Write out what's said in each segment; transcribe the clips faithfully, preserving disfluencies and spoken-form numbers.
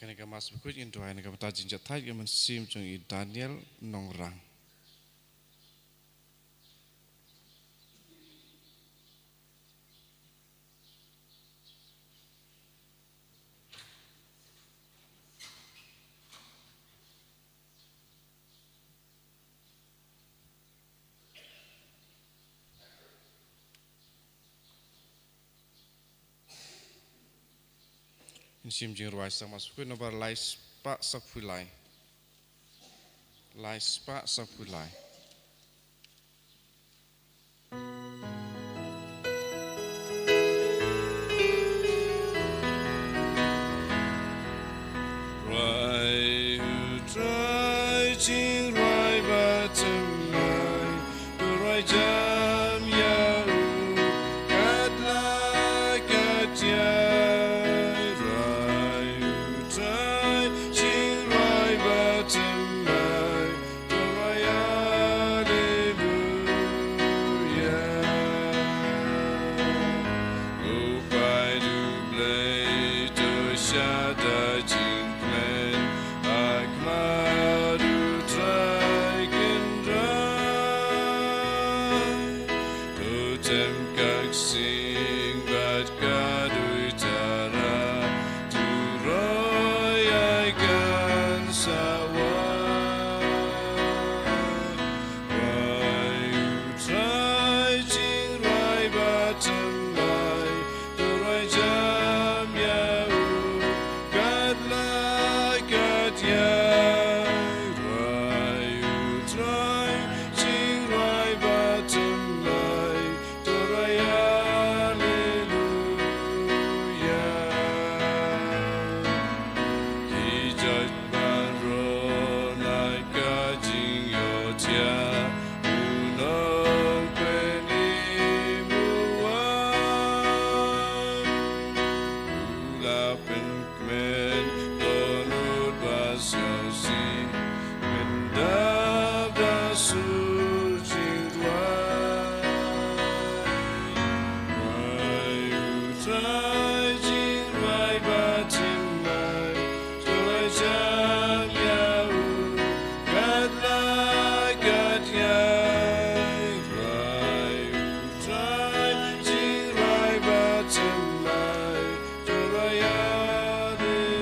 Kane ka Mass bakhuid ngin duwai na ka bynta jingjahthait ka mynsiem jong i Daniel Nongrang. Ngin shim jingrwai sa Mass bakhuid nombar lai spah saphew lai. Lai spah saphew lai. Rwai u Trai, jingrwai ba thymmai, to rwai jam ïa u katba la katba. Rwai u Trai, jingrwai ba thymmai, to rwai Alleluia. Ko paid U Blei, to shah da jingkmen, ha khmat U Trai Kynrad. To tem ka ksing bad ka duitara, to rwai ai kan sawa. Rwai u Trai, jingrwai ba thymmai, to rwai jam ïa u katba la katba. Rwai u Trai, jingrwai ba thymmai, to rwai Alleluia. Ki jait baroh na ka jingïohthiah, u Nongpynim u wan. U la pynkmen dohnud ba sngewsih, pyndap da sur jingrwai. Rwai u Trai, jingrwai ba thymmai, to rwai jam ïa u katba la katba. Rwai u Trai, jingrwai ba thymmai, to rwai Alleluia.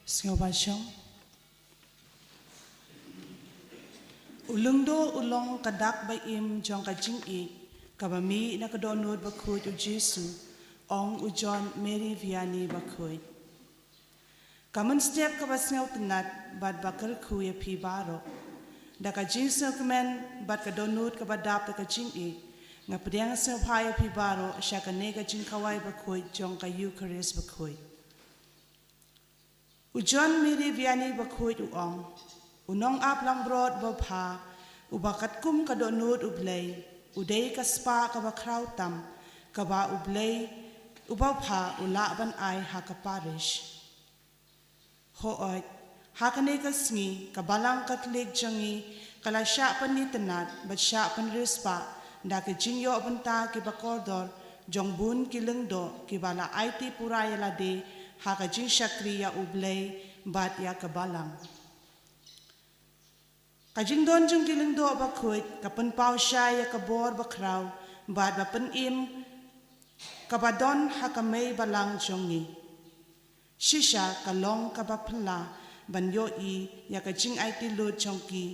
Sngewbha shong. U Lyngdoh u long ka dak ba im jong ka jingïeit kaba mih na ka dohnud bakhuid U Jisu, ong u John Mary Vianney bakhuid. Ka mynstep kaba sngewtynnat bad ba kyrkhu ïa phi baroh. Da ka jingsngewkmen bad ka dohnud kaba dap da ka jingïeit, nga pdiang sngewbha ïa phi baroh sha kane ka jingkhawai bakhuid jong ka Eukharist bakhuid. U John Mary Vianney bakhuid u ong, u nongap langbrot babha, uba katkum ka dohnud U Blei, u dei ka spah kaba khraw tam, kaba U Blei uba bha u lah ban ai ha ka parish. Hooid, ha kane ka sngi, ka Balang Katholik jong ngi ka la shah pynitynnad bad shah pynriewspah da ki jingïoh bynta kiba kordor jong bun ki lyngdoh kiba la aiti pura ïa lade ha ka jingshakri ïa U Blei bad ïa ka Balang. Ka jingdon jong ki lyngdoh bakhuid ka pynpaw shai ïa ka bor bakhraw bad ba pynim kaba don ha ka mei balang jong ngi. Shisha ka long kaba phylla ban ïohi ïa ka jingaiti lut jong ki.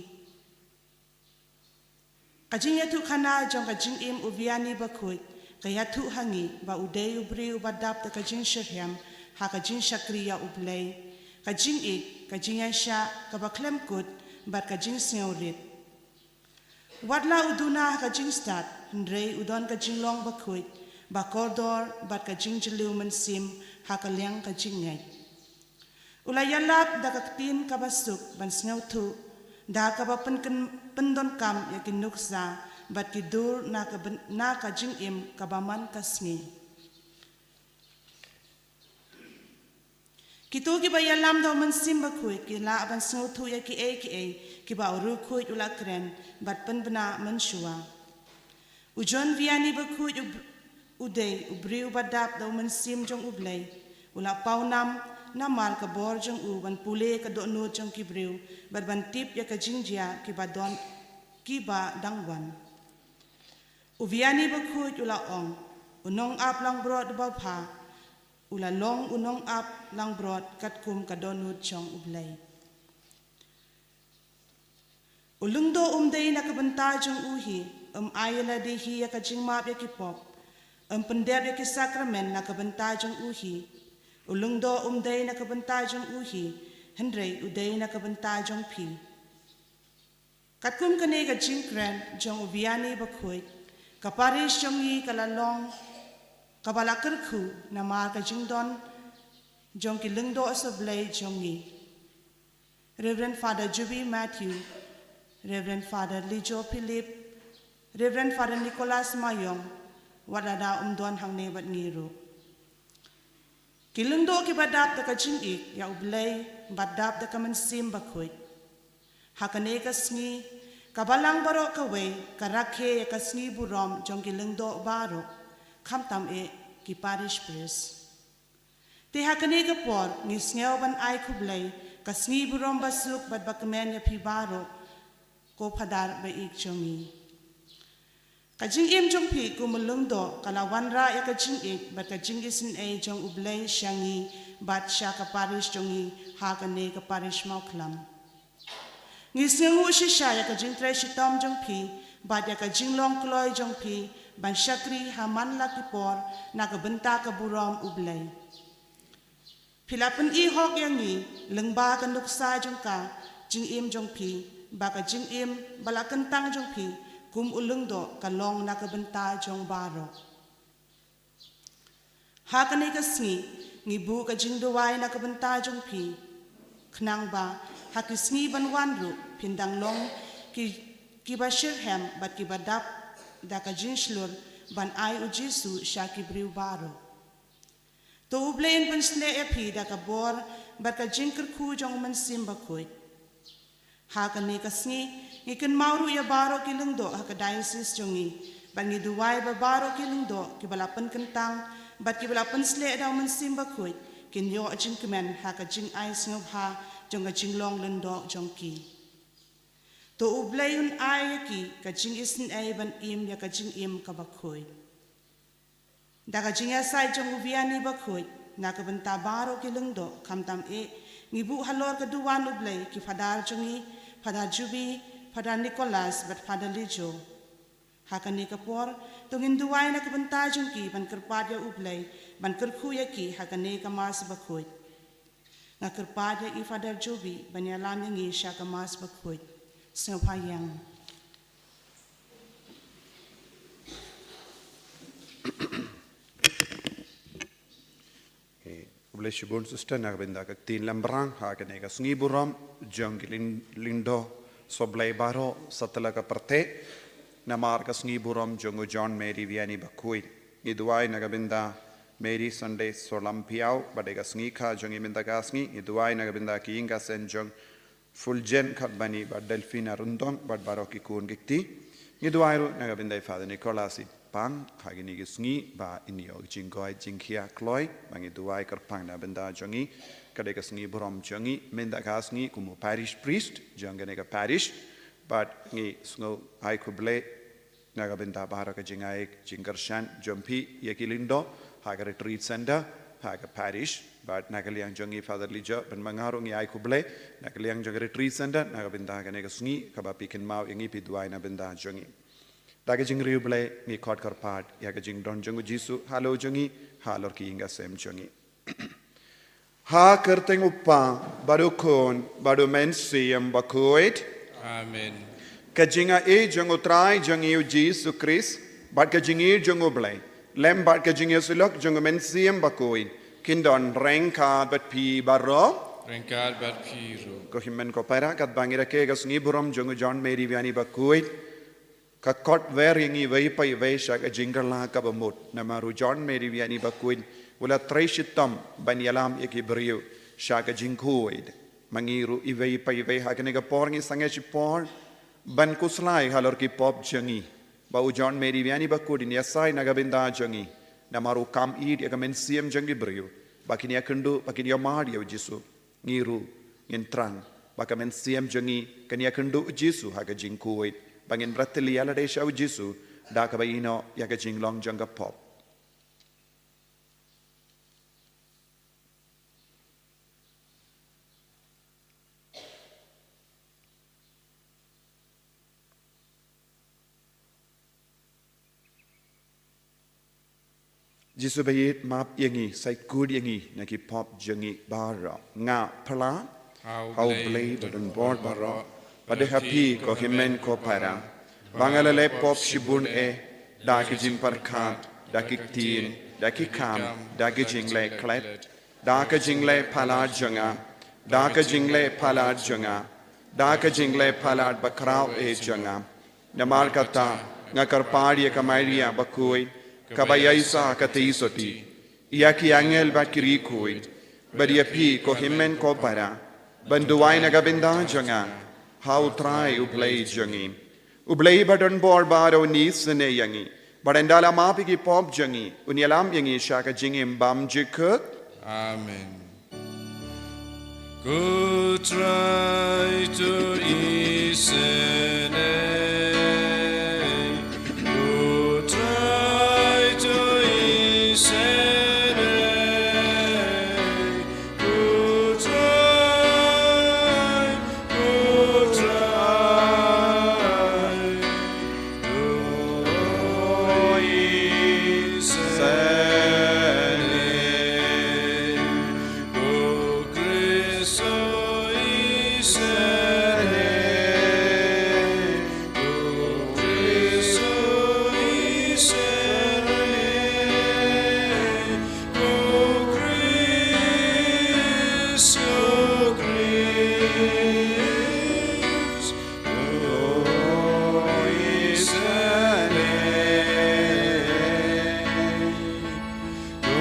Ka jingïathuhkhana jong ka jingim u Vianney bakhuid ka ïathuh ha ngi ba u dei u briew uba dap da ka jingshitrhem ha ka jingshakri ïa U Blei, ka jingïeit, ka jingïaishah kaba khlem kut bad ka jingsngewrit. Wat la u duna ha ka jingstad, hynrei u don ka jinglong bakhuid, ba kordor bad ka jingjylliew mynsiem ha ka liang ka jingngeit. U la ïalap da ka ktien kaba suk ban sngewthuh, da kaba pynken-, pyndonkam ïa ki nuksa bad ki dur na ka byn-, na ka jingim kaba man ka sngi. Kito kiba ïalam da u Mynsiem Bakhuid ki lah ban sngewthuh ïa kiei kiei kiba u riewkhuid u la kren bad pynbna mynshuwa. U John Vianney bakhuid u, U dei u briew ba dap da u Mynsiem jong U Blei. U la pawnam namar ka bor jong u ban pule ka dohnud jong ki briew bad ban tip ïa ka jingjia kiba don, kiba dang wan. U Vianney Bakhuid u la ong, u nongap langbrot uba bha u la long u nongap langbrot katkum ka dohnud jong U Blei. U Lyngdoh um dei na ka bynta jong u hi, um ai ïa lade hi ïa ka jingmap ïa ki pop, um pyndep ïa ki sakramen na ka bynta jong u hi. U Lyngdoh um dei na ka bynta jong u hi, hynrei u dei na ka bynta jong phi. Katkum kane ka jingkren jong u Vianney Bakhuid, ka parish jong ngi ka la long kaba la kyrkhu namar ka jingdon jong ki lyngdoh sablei jong ngi. Reverend Father Juby Matthew, Reverend Father Lijo Philip, Reverend Father Nicholas Mayong, wat lada um don hangne bad ngi ruh. Ki lyngdoh kiba dap da ka jingïeit ïa U Blei bad dap da ka Mynsiem Bakhuid. Ha kane ka sngi, ka balang baroh kawei ka rakhe ïa ka sngi burom jong ki lyngdoh baroh, khamtam eh ki parish priest. Te ha kane ka por ngi sngew ban ai khublei ka sngi burom basuk bad bakmen ïa phi baroh, ko Phadar ba ïeit jong ngi. Ka jingim jong phi kum u lyngdoh ka la wanrah ïa ka jingïeit bad ka jingisynei jong U Blei sha ngi bad sha ka parish jong ngi ha kane ka parish Mawkhlam. Ngi sngewnguh shisha ïa ka jingtrei shitom jong phi bad ïa ka jinglong kloi jong phi ban shakri ha man la ki por na ka bynta ka burom U Blei. Phi la pyni hok ïa ngi lyngba ka nuksa jong ka jingim jong phi, ba ka jingim ba la kyntang jong phi kum u lyngdoh ka long na ka bynta jong baroh. Ha kane ka sngi ngi buh ka jingduwai na ka bynta jong phi, khnang ba ha ki sngi ban wan ruh phin dang long ki, kiba shitrhem bad kiba dap da ka jingshlur ban ai U Jisu sha ki briew baroh. To U Blei un pynshlur ïa phi da ka bor bad ka jingkyrkhu jong U Mynsiem Bakhuid. Ha kane ka sngi ngi kynmaw ruh ïa baroh ki lyngdoh ha ka diocese jong ngi, bad ngi duwai ba baroh ki lyngdoh kiba la pynkyntang bad kiba la pynshlur da U Mynsiem Bakhuid kin ïoh jingkmen ha ka jingai sngewbha jong ka jinglong lyngdoh jong ki. To U Blei un ai ïa ki ka jingisynei ban im ïa ka jingim kaba khuid. Da ka jingïasaid jong u Vianney Bakhuid, na ka bynta baroh ki lyngdoh, khamtam eh, ngi buh halor ka duwan U Blei ki Phadar jong ngi, Phadar Juby, Phadar Nicholas bad Phadar Lijo. Ha kane ka por, to ngin duwai na ka bynta jong ki ban kyrpad ïa U Blei ban kyrkhu ïa ki ha kane ka Mass bakhuid. Nga kyrpad ïa i Phadar Juby ban ïalam ïa ngi sha ka Mass bakhuid. Sngewbha ïeng. Okay. Khublei shibun sister na ka bynta ka ktien lambrang ha kane ka sngi burom jong ki lyng-, lyngdoh sohblei baroh satlak ka pyrthei. Namar ka sngi burom jong u John Mary Vianney Bakhuid, ngi duwai na ka bynta Mary Sunday Sohlam Phiaw, bad ïa ka sngi kha jong i mynta ka sngi, ngi duwai na ka bynta ki ïing ka sem jong Fulgent Khatbani bad Delphina Ryndong bad baroh ki khun ki kti. Ngi duwai ruh na ka bynta i Father Nicholas Ipang ha kine ki sngi ba in ïoh jingkoit jingkhia kloi, ba ngi duwai kyrpang na bynta jong i. Ka dei ka sngi burom jong i mynta ka sngi kum u parish priest jong kane ka parish, bad ngi sngew ai khublei na ka bynta baroh ka jingai jingkyrshan jong phi ïa ki lyngdoh ha ka retreat center ha ka parish, bad na ka liang jong i Father Lijo, bad ma nga ruh ngi ai khublei na ka liang jong ka retreat center na ka bynta kane ka sngi kaba phi kynmaw ïa ngi, phi duwai na bynta jong i. Da ka jingriewblei ngi khot kyrpad ïa ka jingdon jong u Jisu halor jong i, halor ki ïing ka sem jong i. Ha ka kyrteng u Kpa, bad u Khun, bad u Mynsiem Bakhuid. Amen. Ka jingaiei jong u Trai jong ngi u Jisu Khrist, bad ka jingïeit jong u Blei, lem bad ka jingïasyllok jong u Mynsiem Bakhuid, kin don ryngkat bad phi baroh. Ryngkat bad phi ruh. Ko hynmen ko para, katba ngi rakhe ïa ka sngi burom jong u John Mary Vianney Bakhuid, ka khot wer ïa ngi iwei pa iwei sha ka jingkylla kaba mut, namar u John Mary Vianney Bakhuid u la trei shitom ban ïalam ïa ki briew sha ka jingkhuid. Ma ngi ruh iwei pa iwei ha kane ka por ngi sangeh shipor ban khuslai halor ki pop jong ngi, ba u John Mary Vianney Bakhuid un ïasaid na ka bynta jong ngi, Namar u kam ïeit ïa ka mynsiem jong ki briew ba kin ïakynduh, ba kin ïamar ïa u Jisu. Ngi ruh ngin thrang ba ka mynsiem jong ngi kan ïakynduh u Jisu ha ka jingkhuid, ba ngin bret ïa lade sha u Jisu da kaba ïehnoh ïa ka jinglong jong ka pop. Jisu ba ïeit, map ïa ngi, sait kut ïa ngi na ki pop jong ngi baroh. Nga pyrshah ha U Blei badonbor baroh, bad ha phi ko hynmen ko para, ba nga la leh pop shibun eh, da ki jingpyrkhat, da ki ktien, da ki kam, da ki jingleh klet, da ka jingleh palat jong nga, da ka jingleh palat jong nga, da ka jingleh palat bakhraw eh jong nga. Namar kata nga kyrpad ïa ka Maria bakhuid, kaba ïaishah katei sotti, ïa ki angel bad ki riewkhuid, bad ïa phi ko hynmen ko para, ban duwai na ka bynta jong nga ha U Trai U Blei jong ngi. U Blei badonbor baroh un isynei ïa ngi, bad ynda la map ïa ki pop jong ngi, un ïalam ïa ngi sha ka jingim bymjukut. Amen. Ko Trai, to isynei. Ko Trai, to isynei. Ko Trai, ko Trai, to isynei. Ko Khrist, to isynei. Ko Khrist, to isynei. Ko Khrist, ko Khrist, to isynei. Ko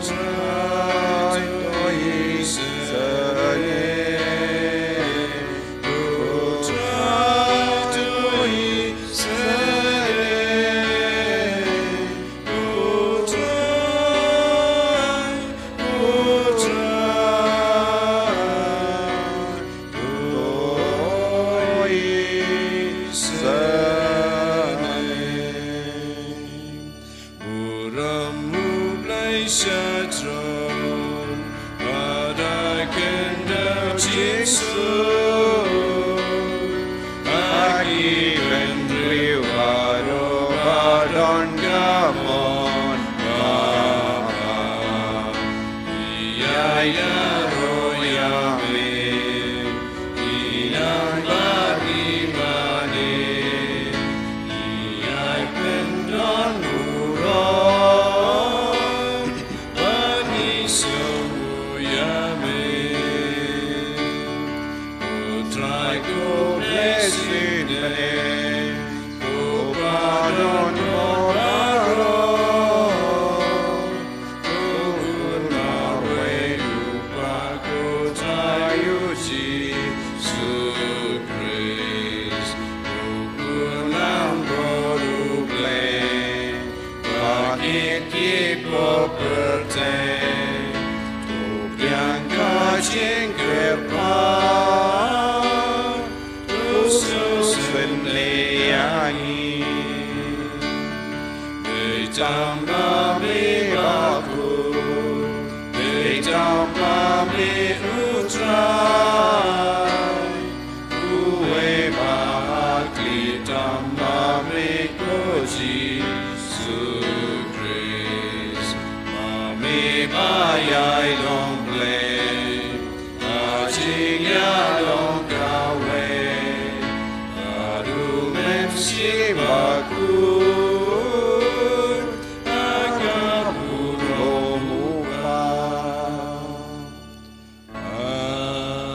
Trai, to isynei. Ko Trai, to isynei. Ko Trai, ko Trai, to isynei. Burom U Blei sha throne, bad ha khyndew jingsuk. Ha ki bynriew baroh ba don ka mon ba bha, ïa ïaroh ïa me. Ïa nang bad ïa mane, ïa pyndon burom, bad ngi sngewnguh ïa me. Ko Trai, ko Blei shisien bneng, ko Badonbor baroh. Ko Khun marwei U Kpa, ko Trai U Jisu Khrist, ko Khun langbrot U Blei, ba kit ki pop pyrthei, to biang ka jingkyrpad, to sngewsynei ïa ngi. Dei tang ba me bakhuid, dei tang ba me U Trai, uwei ba hakli, tang ba me ko Jisu Khrist, ba me ba ïai long Blei. Ha jingïalong kawei, ha U Mynsiem Bakhuid, ha ka burom U Kpa. Amen.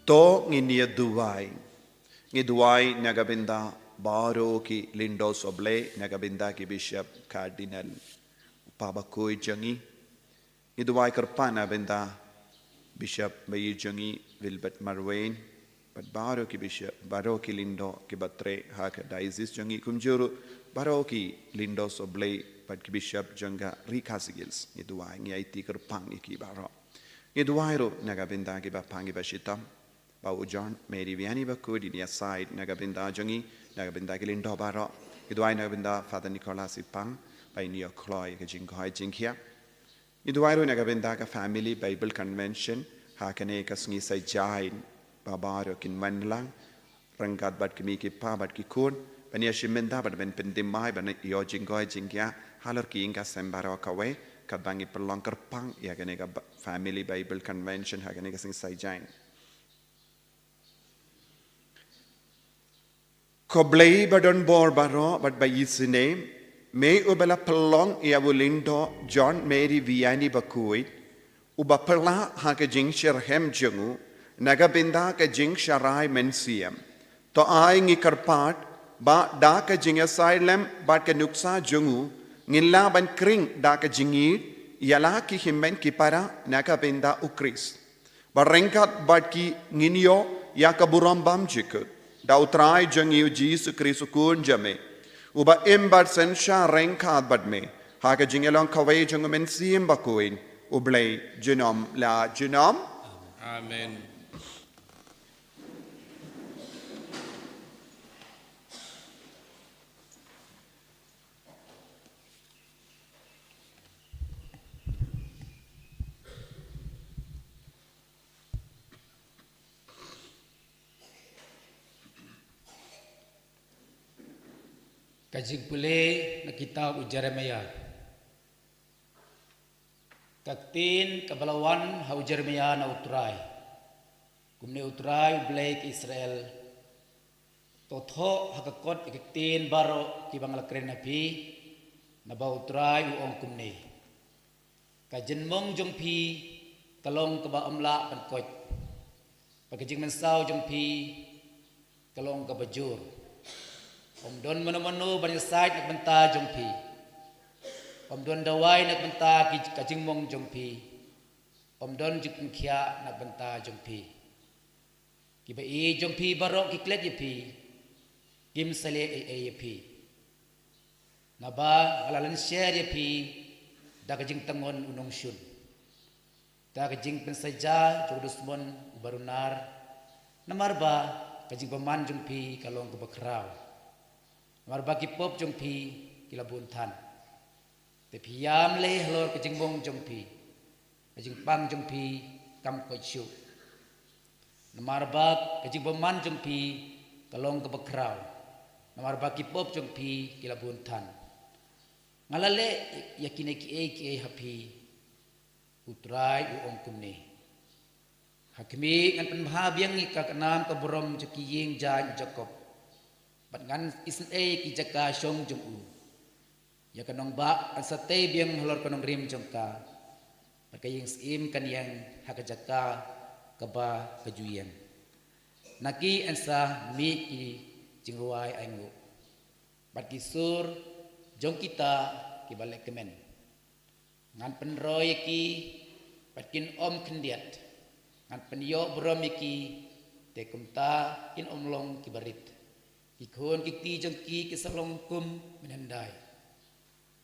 To ngin ïa duwai. Ngi duwai na ka bynta baroh ki lyngdoh sohblei, na ka bynta ki bishop, cardinal, u pa bakhuid jong ngi. Ngi duwai kyrpad na bynta Bishop ba ïeit jong ngi Wilbert Marwein, bad baroh ki bishop, baroh ki lyngdoh kiba trei ha ka diocese jong ngi, kumjuh ruh baroh ki lyngdoh sohblei bad ki bishop jong ka Ri Khasi Hills. Ngi duwai, ngi aiti kyrpang ïa ki baroh. Ngi duwai ruh na ka bynta kiba pang kiba shitom, ba u John Mary Vianney Bakhuid un ïasaid na ka bynta jong ngi, na ka bynta ki lyngdoh baroh. Ngi duwai na ka bynta Father Nicholas Ipang, ba un ïoh kloi ïa ka jingkoit jingkhiah. Ngi duwai ruh na ka bynta ka Family Bible Convention ha kane ka sngi Saitjaiñ, ba baroh kin wan lang ryngkat bad ki kmie ki kpa bad ki khun, ban ïashim bynta bad ban pynthymmai, ban ïoh jingkoit jingkhiah halor ki ïing ki sem baroh kawei, katba ngi pynlong kyrpang ïa kane ka ba-, Family Bible Convention ha kane ka sngi Saitjaiñ. Ko Blei ba don bor baroh bad ba isynei, me uba la pynlong ïa u lyngdoh John Mary Vianney Bakhuid, uba pynlah ha ka jingshitrhem jong u na ka bynta ka jingsharai mynsiem, to ai ngi kyrpad ba da ka jingïasaid lem bad ka nuksa jong u, ngin lah ban khring da ka jingïeit ïa la ki hynmen ki para na ka bynta u Khrist. Bad ryngkat bad ki ngin ïoh ïa ka burom bymjukut da u Trai jong ngi u Jisu Khrist u Khun jong me, uba im bad synshar ryngkat bad me ha ka jingïalong kawei jong u Mynsiem Bakhuid, U Blei junom la junom. Amen. Ka jingpule na kitab u Jeremiah. Ka ktien kaba la wan ha u Jeremiah na u Trai. Kumne u Trai u Blei ka Israel, to thoh ha ka kot ïa ki ktien baroh kiba nga la kren ha phi, naba u Trai u ong kumne: Ka jingmong jong phi ka long kaba ym lah ban koit, bad ka jingmynsaw jong phi ka long kaba jur. Ym don mano mano ban ïasaid na ka bynta jong phi. Ym don dawai na ka bynta ki, ka jingmong jong phi. Ym don jingpynkhiah na ka bynta jong phi. Kiba ïeit jong phi baroh ki klet ïa phi, kim sa leh ei ei ïa phi. Naba nga la lynsher ïa phi da ka jingtngon u nongshun, da ka jingpynsaja jong u dusmon uba runar, namar ba ka jingbymman jong phi ka long kaba khraw, namar ba ki pop jong phi ki la bun than. Te phi ïam leh halor ka jingmong jong phi, ka jingpang jong phi kam koit shuh. Namar ba ka jingbymman jong phi ka long kaba khraw, namar ba ki pop jong phi ki la bun than. Nga la leh ïa kine kiei kiei ha phi, u Trai u ong kumne. Ha khmih, ngan pynbha biang ïa ka, ka nam ka burom jong ki ïing jaiñ u Jakob, bad ngan isynei ïa ki jaka shong jong u. Ïa ka nongbah yn sa tei biang halor ka nongrim jong ka, bad ka ïing syiem kan ïeng ha ka jaka kaba ka ju ïeng. Na ki yn sa mih ki jingrwai ainguh, bad ki sur jong kita kiba lehkmen. Ngan pynroi ïa ki, bad kin ym khyndiat. Ngan pynïoh burom ïa ki, te kumta kin ym long kiba rit. Ki khun ki kti jong ki kin sa long kum mynhyndai,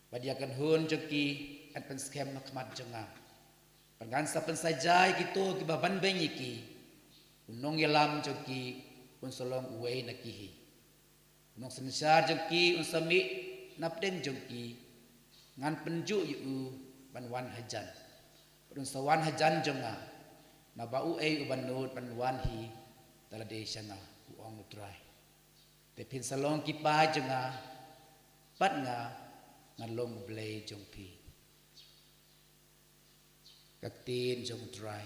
bad ïa ka kynhun jong ki yn pynskhem ha khmat jong nga. Bad ngan sa pynsaja ïa kito kiba banbeiñ ïa ki. U nongïalam jong ki un sa long uwei na ki hi. U nongsynshar jong ki un sa mih napdeng jong ki. Ngan pynjuh ïa u ban wan hajan, bad un sa wan hajan jong nga, naba uei uban nud ban wan hi da lade sha nga, u ong u Trai. Te phin sa long ki paid jong nga, bad nga ngan long U Blei jong phi. Ka ktien jong U Trai.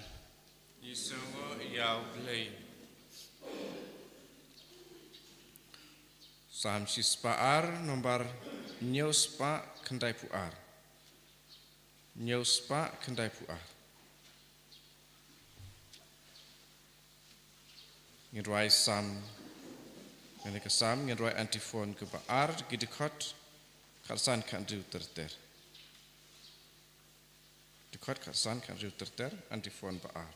Ïasngewbha ïa U Blei. Salm shispah ar, nombar hynñiew spah khyndaiphew ar. Hynñiew spah khyndaiphew ar. Ngin rwai Salm, ngin ka Salm, ngin rwai antiphon kaba ar, ki dkhot khatsan khathynriew ter ter. Dkhot khatsan khathynriew ter ter, antiphon ba ar.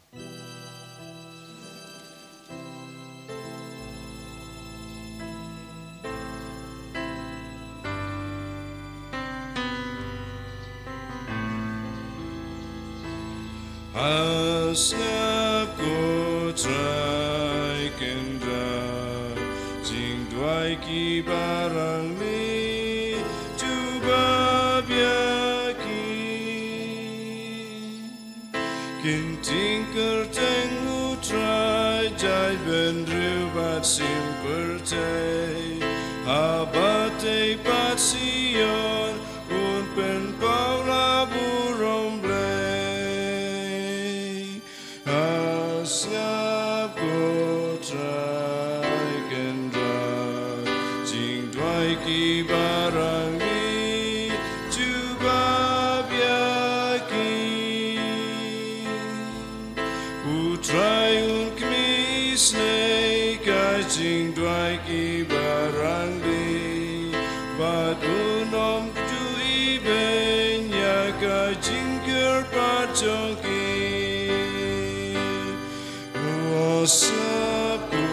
A sngap ko Trai Kynrad, jingduwai ki ba rangli jubab ïa ki. Kin tieng kyrteng u Trai, jait bynriew bad sim pyrthei. Ha batei pat Sion un pynpaw la burom Blei. A sngap ko Trai Kynrad, jingduwai ki ba rangli jubab ïa ki. U Trai un khmih isynei ka jingduwai ki ba rangli, bad un ym kjut ibeiñ ïa ka jingkyrpad jong ki. A sngap ko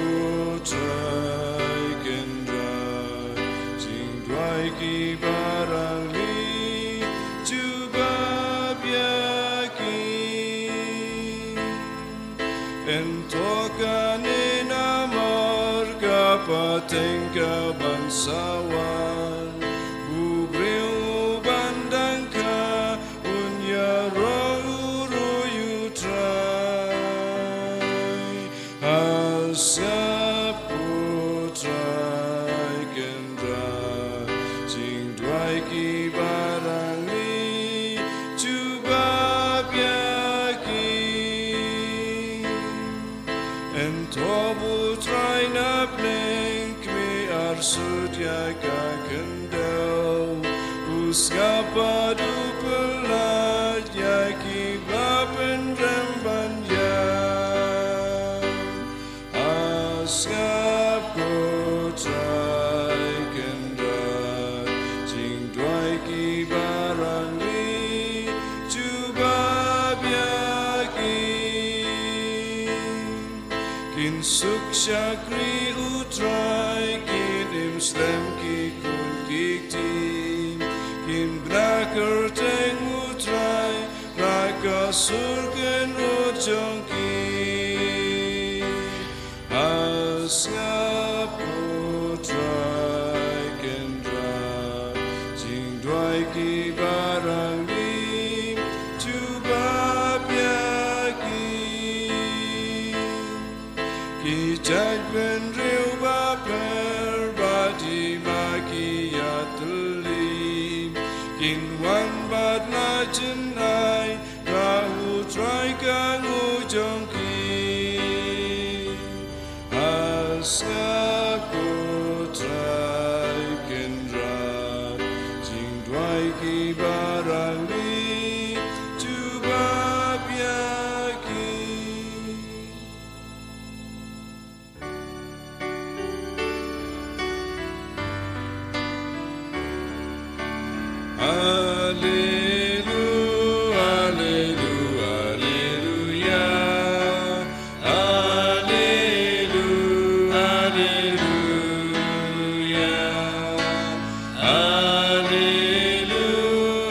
Trai Kynrad, jingduwai ki ba rangli jubab ïa ki. Yn thok kane namar ka pateng ka ban sa wan, u briew u ban dang kha un ïaroh u rui u Trai. A sngap ko Trai Kynrad, jingduwai ki ba rangli jubab ïa ki. Yn thoh u Trai na bneng, khmih arsut ïa ka khyndew, u sngap bad u pyllait ïa ki ba pynrem ban ïap. A sngap ko Trai Kynrad, jingduwai ki ba rangli jubab ïa ki. Kin suk shakri u Trai, kin im slem ki khun ki kti, kin bna kyrteng u Trai, la ka sur kynnoh jong ki. A sngap ko Trai Kynrad, jingduwai ki ba rangli jubab ïa ki. Ki jait bynriew ba pher bad i ma ki ïatylli, kin wan bad la jngai, la u Trai ka nguh jong ki. A sngap ko Trai Kynrad, jingduwai ki ba rangli jubab ïa ki. Alelu, alelu, aleluya. Alelu, aleluya. Alelu,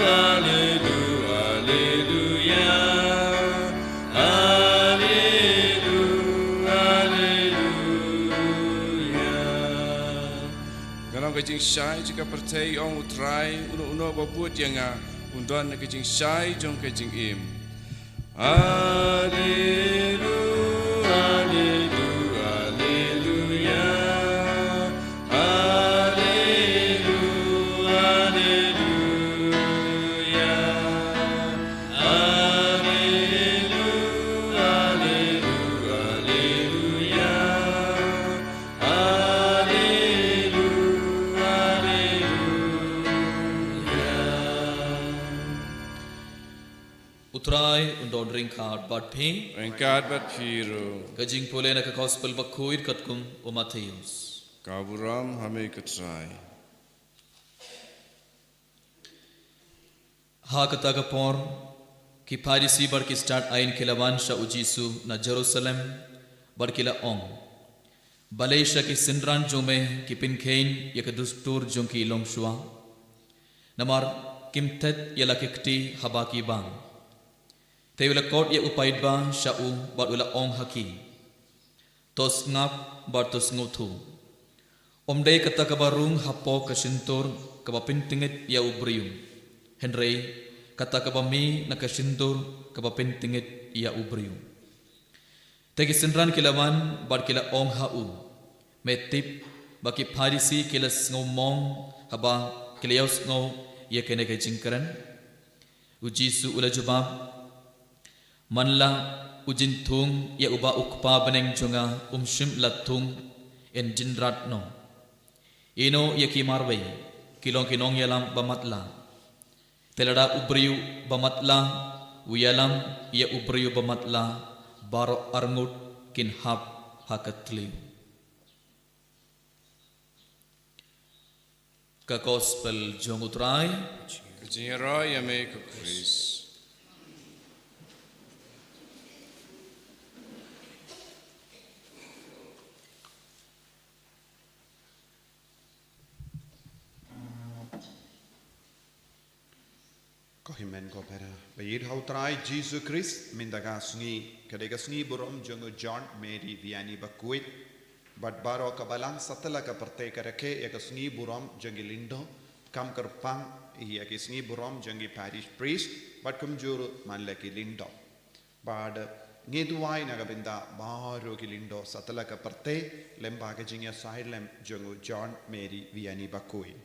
alelu, aleluya. Alelu, aleluya. Nga long ka jingshai jong ka pyrthei, ong u Trai, uno uno ba bud ïa nga un don ka jingshai jong ka jingim. Alelu, alelu, aleluya. Alelu, aleluya. Alelu, alelu, aleluya. Alelu, aleluya. U Trai un don ryngkat bad phi. Ryngkat bad phi ruh. Ka jingpule na ka Gospel bakhuid katkum u Mathaios. Ka burom ha me ko Trai. Ha kata ka por, ki Pharisi bad ki stad ain ki la wan sha u Jisu na Jerusalem, bad ki la ong, balei sha ki synran jong me ki pynkheiñ ïa ka dustur jong ki longshuwa? Namar kim thet ïa la ki kti haba ki bang. Te u la khot ïa u paidbah sha u bad u la ong ha ki, to sngap bad to sngewthuh. Ym dei kata kaba rung hapoh ka shyntur kaba pyntngit ïa u briew, hynrei kata kaba mih na ka shyntur kaba pyntngit ïa u briew. Te ki synran ki la wan bad ki la ong ha u, me tip ba ki Pharisi ki la sngewmong haba ki la ïohsngew ïa kane ka jingkren? U Jisu u la jubab, man la u jingthung ïa uba u Kpa bneng jong nga um shym la thung, yn jynrat noh. Ïehnoh ïa ki marwei, ki long ki nongïalam ba matlah. Te lada u briew ba matlah u ïalam ïa u briew ba matlah, baroh arngut kin hap ha ka thliew. Ka Gospel jong u Trai. Ka jingïaroh ïa me ko Khrist. Ko hynmen ko para ba ïeit ha u Trai Jisu Khrist, mynta ka sngi ka dei ka sngi burom jong u John Mary Vianney Bakhuid. Bad baroh ka balang satlak ka pyrthei ka rakhe ïa ka sngi burom jong ki lyngdoh, kam kyrpang ïa ki sngi burom jong ki parish priest bad kumjuh ruh man la ki lyngdoh. Bad ngi duwai na ka bynta baroh ki lyngdoh satlak ka pyrthei lyngba ka jingïasaid lem jong u John Mary Vianney Bakhuid.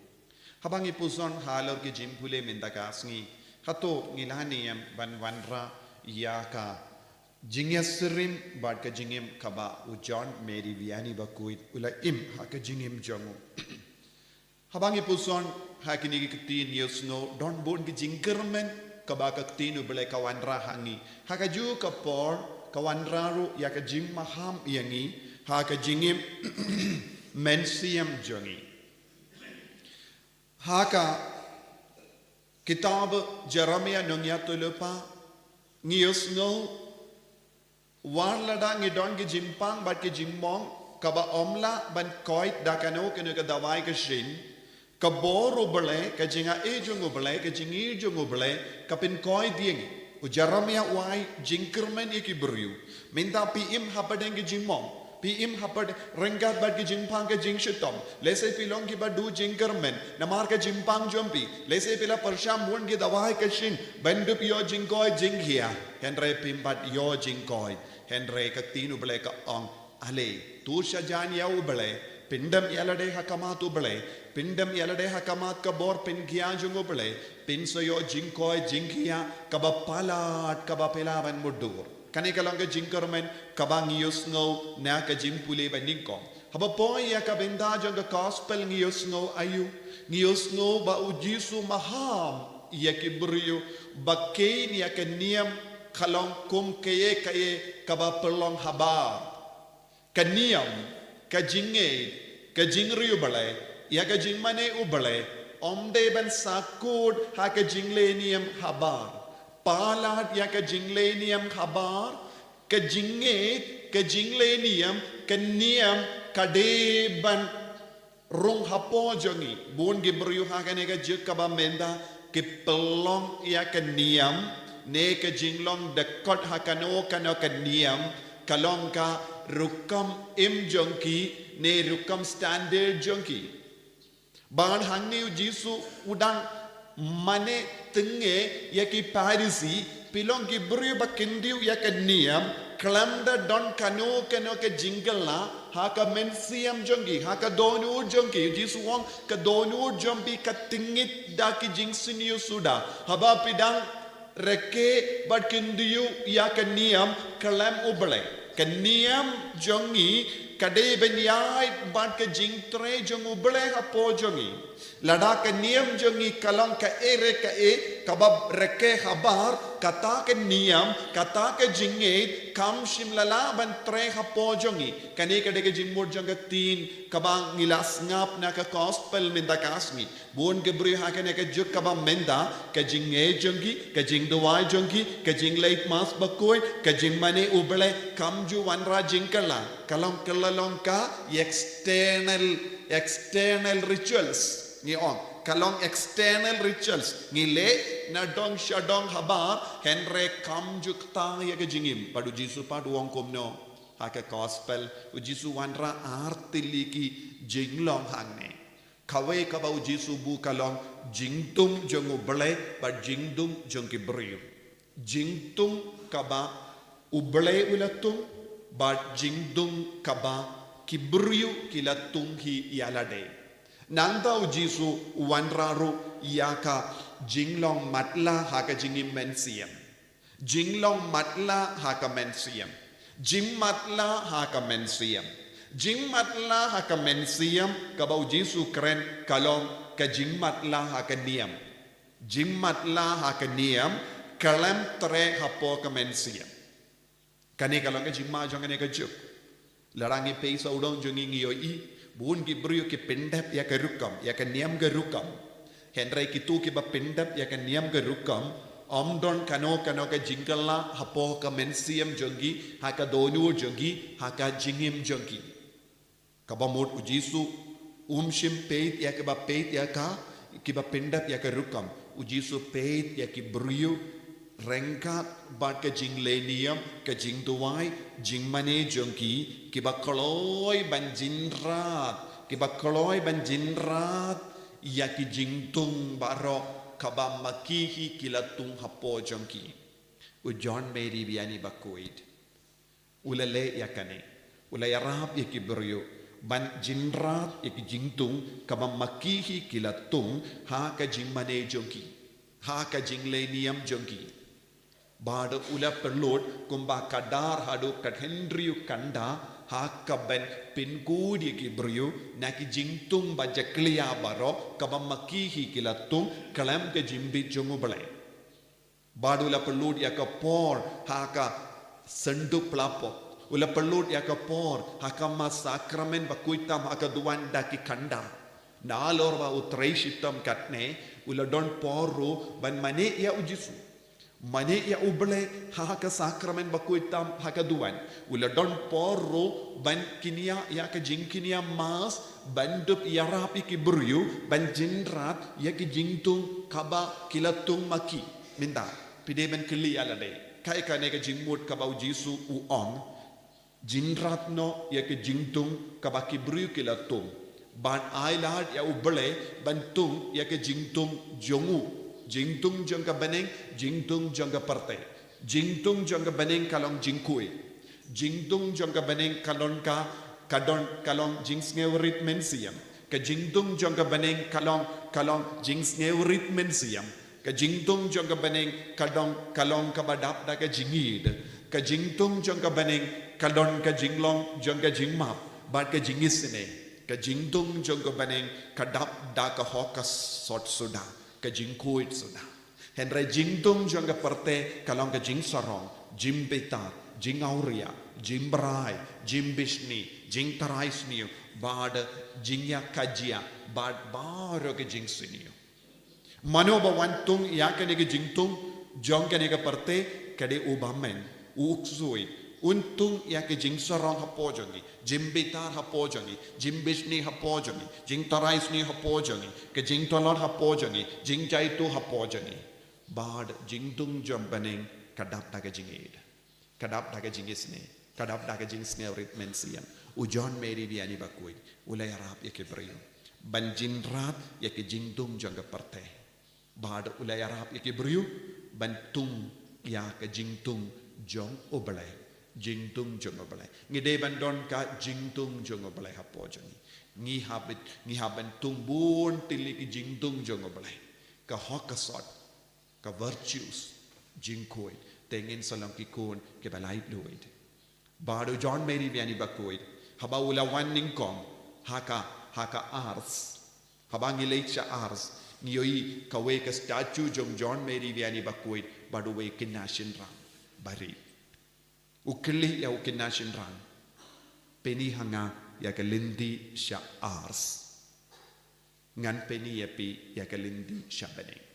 Haba ngi puson halor ki jingpule mynta ka sngi, hato ngi la niam ban wanrah ïa ka jingïasyriem bad ka jingim kaba u John Mary Vianney Bakhuid u la im ha ka jingim jong u? Haba ngi puson ha kine ki ktien ïohsngew, don bun ki jingkyrmen kaba ka ktien U Blei ka wanrah ha ngi. Ha kajuh ka por ka wanrah ruh ïa ka jingmaham ïa ngi ha ka jingim mynsiem jong ngi. Ha ka kitab Jeremiah nongïathuhlypa ngi ïohsngew, wat lada ngi don ki jingpang bad ki jingmong kaba ym lah ban koit da kano kano ka dawai ka shin, ka bor U Blei, ka jingai jong U Blei, ka jingïeit jong U Blei ka pynkoit ïa ngi. U Jeremiah u ai jingkyrmen ïa ki briew. Mynta phi im hapdeng ki jingmong, phi im hapdeng ryngkat bad ki jingpang ka jingshitom. Lehse phi long kiba duh jingkyrmen namar ka jingpang jong phi. Lehse phi la pyrshang bun ki dawai ka shin ban dup ïoh jingkoit jingkhia, hynrei phim pat ïoh jingkoit. Hynrei ka ktien U Blei ka ong, ale, to sha jan ïa U Blei, pyndem ïa lade ha khmat U Blei, pyndem ïa lade ha khmat ka bor pynkhia jong U Blei, phin sa ïoh jingkoit jingkhia kaba palat, kaba phi lah ban mutdur. Kane ka long ka jingkyrmen kaba ngi ïohsngew na ka jingpule ba nyngkong. Haba poi ïa ka bynta jong ka Gospel ngi ïohsngew aïu? Ngi ïohsngew ba u Jisu maham ïa ki briew ba kheiñ ïa ka niam ka long kum kaei kaei kaba pynlong habar. Ka niam, ka jingngeit, ka jingriewblei ïa ka jingmane U Blei, ym dei ban sahkut ha ka jingleh niam habar. Palat ïa ka jingleh niam habar, ka jingngeit, ka jingleh niam, ka niam ka dei ban rung hapoh jong ngi. Bun ki briew ha kane ka juk kaba mynta ki pynlong ïa ka niam ne ka jinglong dkhot ha kano kano ka niam ka long ka rukom im jong ki ne rukom standard jong ki. Bad hangne u Jisu u dang mane tyngngoh ïa ki Pharisi, phi long ki briew ba khyndew ïa ka niam, khlem da don kano kano ka jingkylla ha ka mynsiem jong ki, ha ka dohnud jong ki. U Jisu u ong ka dohnud jong phi ka tngit da ki jingsniew suda. Haba phi dang rakhe bad khyndew ïa ka niam khlem U Blei, ka niam jong ngi ka dei ban ïaid bad ka jingtrei jong U Blei hapoh jong ngi. Lada ka niam jong ngi ka long kaei re kaei kaba rakhe habar, kata ka niam, kata ka jingngeit kam shym la lah ban trei hapoh jong ngi. Kane ka dei ka jingmut jong ka ktien kaba ngi la sngap na ka Gospel mynta ka sngi. Bun ki briew ha kane ka juk kaba mynta, ka jingngeit jong ki, ka jingduwai jong ki, ka jingleit Mass bakhuid, ka jingmane U Blei kam ju wanrah jingkylla. Ka long kylla long ka external, external rituals, ngi ong. Ka long external rituals. Ngi leh na dong sha dong habar, hynrei kam ju kta ïa ka jingim. Bad u Jisu pat u ong kumno? Ha ka gospel, u Jisu wanrah ar tylli ki jinglong hangne. Kawei kaba u Jisu buh ka long jingtung jong u Blei bad jingtung jong ki briew. Jingtung kaba u Blei u la tung, bad jingtung kaba ki briew ki la tung hi ïa lade. Nangta u Jisu u wanrah ruh ïa ka jinglong matlah ha ka jingim mynsiem. Jinglong matlah ha ka mynsiem. Jingmatlah ha ka mynsiem. Jingmatlah ha ka mynsiem kaba u Jisu kren ka long ka jingmatlah ha ka niam. Jingmatlah ha ka niam, khlem treh hapoh ka mynsiem. Kane ka long ka jingma jong kane ka juk. Lada ngi peit sawdong jong ngi, ngi ïohi, bun ki briew ki pyndep ïa ka rukom, ïa ka niam ka rukom. Hynrei kito kiba pyndep ïa ka niam ka rukom, ym don kano kano ka jingkylla hapoh ka mynsiem jong ki, ha ka dohnud jong ki, ha ka jingim jong ki. Kaba mut u Jisu um shym peit ïa kiba peit ïa ka, kiba pyndep ïa ka rukom. U Jisu peit ïa ki briew ryngkat bad ka jingleh niam, ka jingduwai, jingmane jong ki, kiba kloi ban jynrat, kiba kloi ban jynrat ïa ki jingtung baroh kaba ma ki hi ki la tung hapoh jong ki. U John Mary Vianney Bakhuid u la leh ïa kane. U la ïarap ïa ki briew ban jynrat ïa ki jingtung kaba ma ki hi ki la tung ha ka jingmane jong ki, ha ka jingleh niam jong ki. Bad u la pynlut kumba khadar haduh khathynriew kynda ha kaban pynkhuid ïa ki briew na ki jingtung ba jakhlia baroh kaba ma ki hi ki la tung khlem ka jingbit jong u Blei. Bad u la pynlut ïa ka por ha ka synduk pla pop. U la pynlut ïa ka por ha ka mass sakramen ba khuid tam ha ka duwan da ki kynda. Nalor ba u trei shitom katne, u la don por ruh ban mane ïa u Jisu. Mane ïa u Blei ha ka sakramen ba khuid tam ha ka duwan. U la don por ruh ban kynnoh ïa ka jingkynnoh mass, ban dup ïarap ïa ki briew, ban jynrat ïa ki jingtung kaba ki la tung ma ki. Mynta phi dei ban kylli ïa lade, kaei kane ka jingmut kaba u Jisu u ong, jynrat noh ïa ka jingtung kaba ki briew ki la tung, ban ai lad ïa u Blei ban tung ïa ka jingtung jong u, jingtung jong ka bneng, jingtung jong ka pyrthei. Jingtung jong ka bneng ka long jingkhuid. Jingtung jong ka bneng ka long ka, ka don, ka long jingsngewrit mynsiem. Ka jingtung jong ka bneng ka long, ka long jingsngewrit mynsiem. Ka jingtung jong ka bneng ka dong, ka long kaba dap da ka jingïeid. Ka jingtung jong ka bneng ka don ka jinglong jong ka jingmap bad ka jingisynei. Ka jingtung jong ka bneng ka dap da ka hok ka sot suda, ka jingkhuid suda. Hynrei jingtung jong ka pyrthei ka long ka jingsarong, jingbitar, jingawria, jingbrai, jingbishni, jingtharai sniew, bad jingïakajia, bad baroh ka jingsniew. Mano ba wan tung ïa kane ka jingtung jong kane ka pyrthei? Ka dei u bymman, u ksuid. Un tung ïa ka jingsarong hapoh jong ngi, jingbitar hapoh jong ngi, jingbishni hapoh jong ngi, jingtharai sniew hapoh jong ngi, ka jingtlot hapoh jong ngi, jingjaituh hapoh jong ngi. Bad jingtung jong bneng ka dap da ka jingïeid, ka dap da ka jingisynei, ka dap da ka jingsngewrit mynsiem. U John Mary Vianney Bakhuid u la ïarap ïa ki briew ban jynrat ïa ka jingtung jong ka pyrthei. Bad u la ïarap ïa ki briew ban tung ïa ka jingtung jong u Blei. Jingtung jong u Blei. Ngi dei ban don ka jingtung jong u Blei hapoh jong ngi. Ngi hap, ngi hap ban tung bun tylli ki jingtung jong u Blei. Ka hok ka sot, ka virtues, jingkhuid, te ngin sa long ki khun kiba laitluid. Bad u John Mary Vianney Bakhuid, haba u la wan nyngkong ha ka, ha ka Ars, haba ngi leit sha Ars, ngi ïohi kawei ka statue jong John Mary Vianney Bakhuid bad uwei u khynnah shynrang ba rit. U kylli ïa u khynnah shynrang, pyni ha nga ïa ka lynti sha Ars, ngan pyni ïa phi ïa ka lynti sha bneng.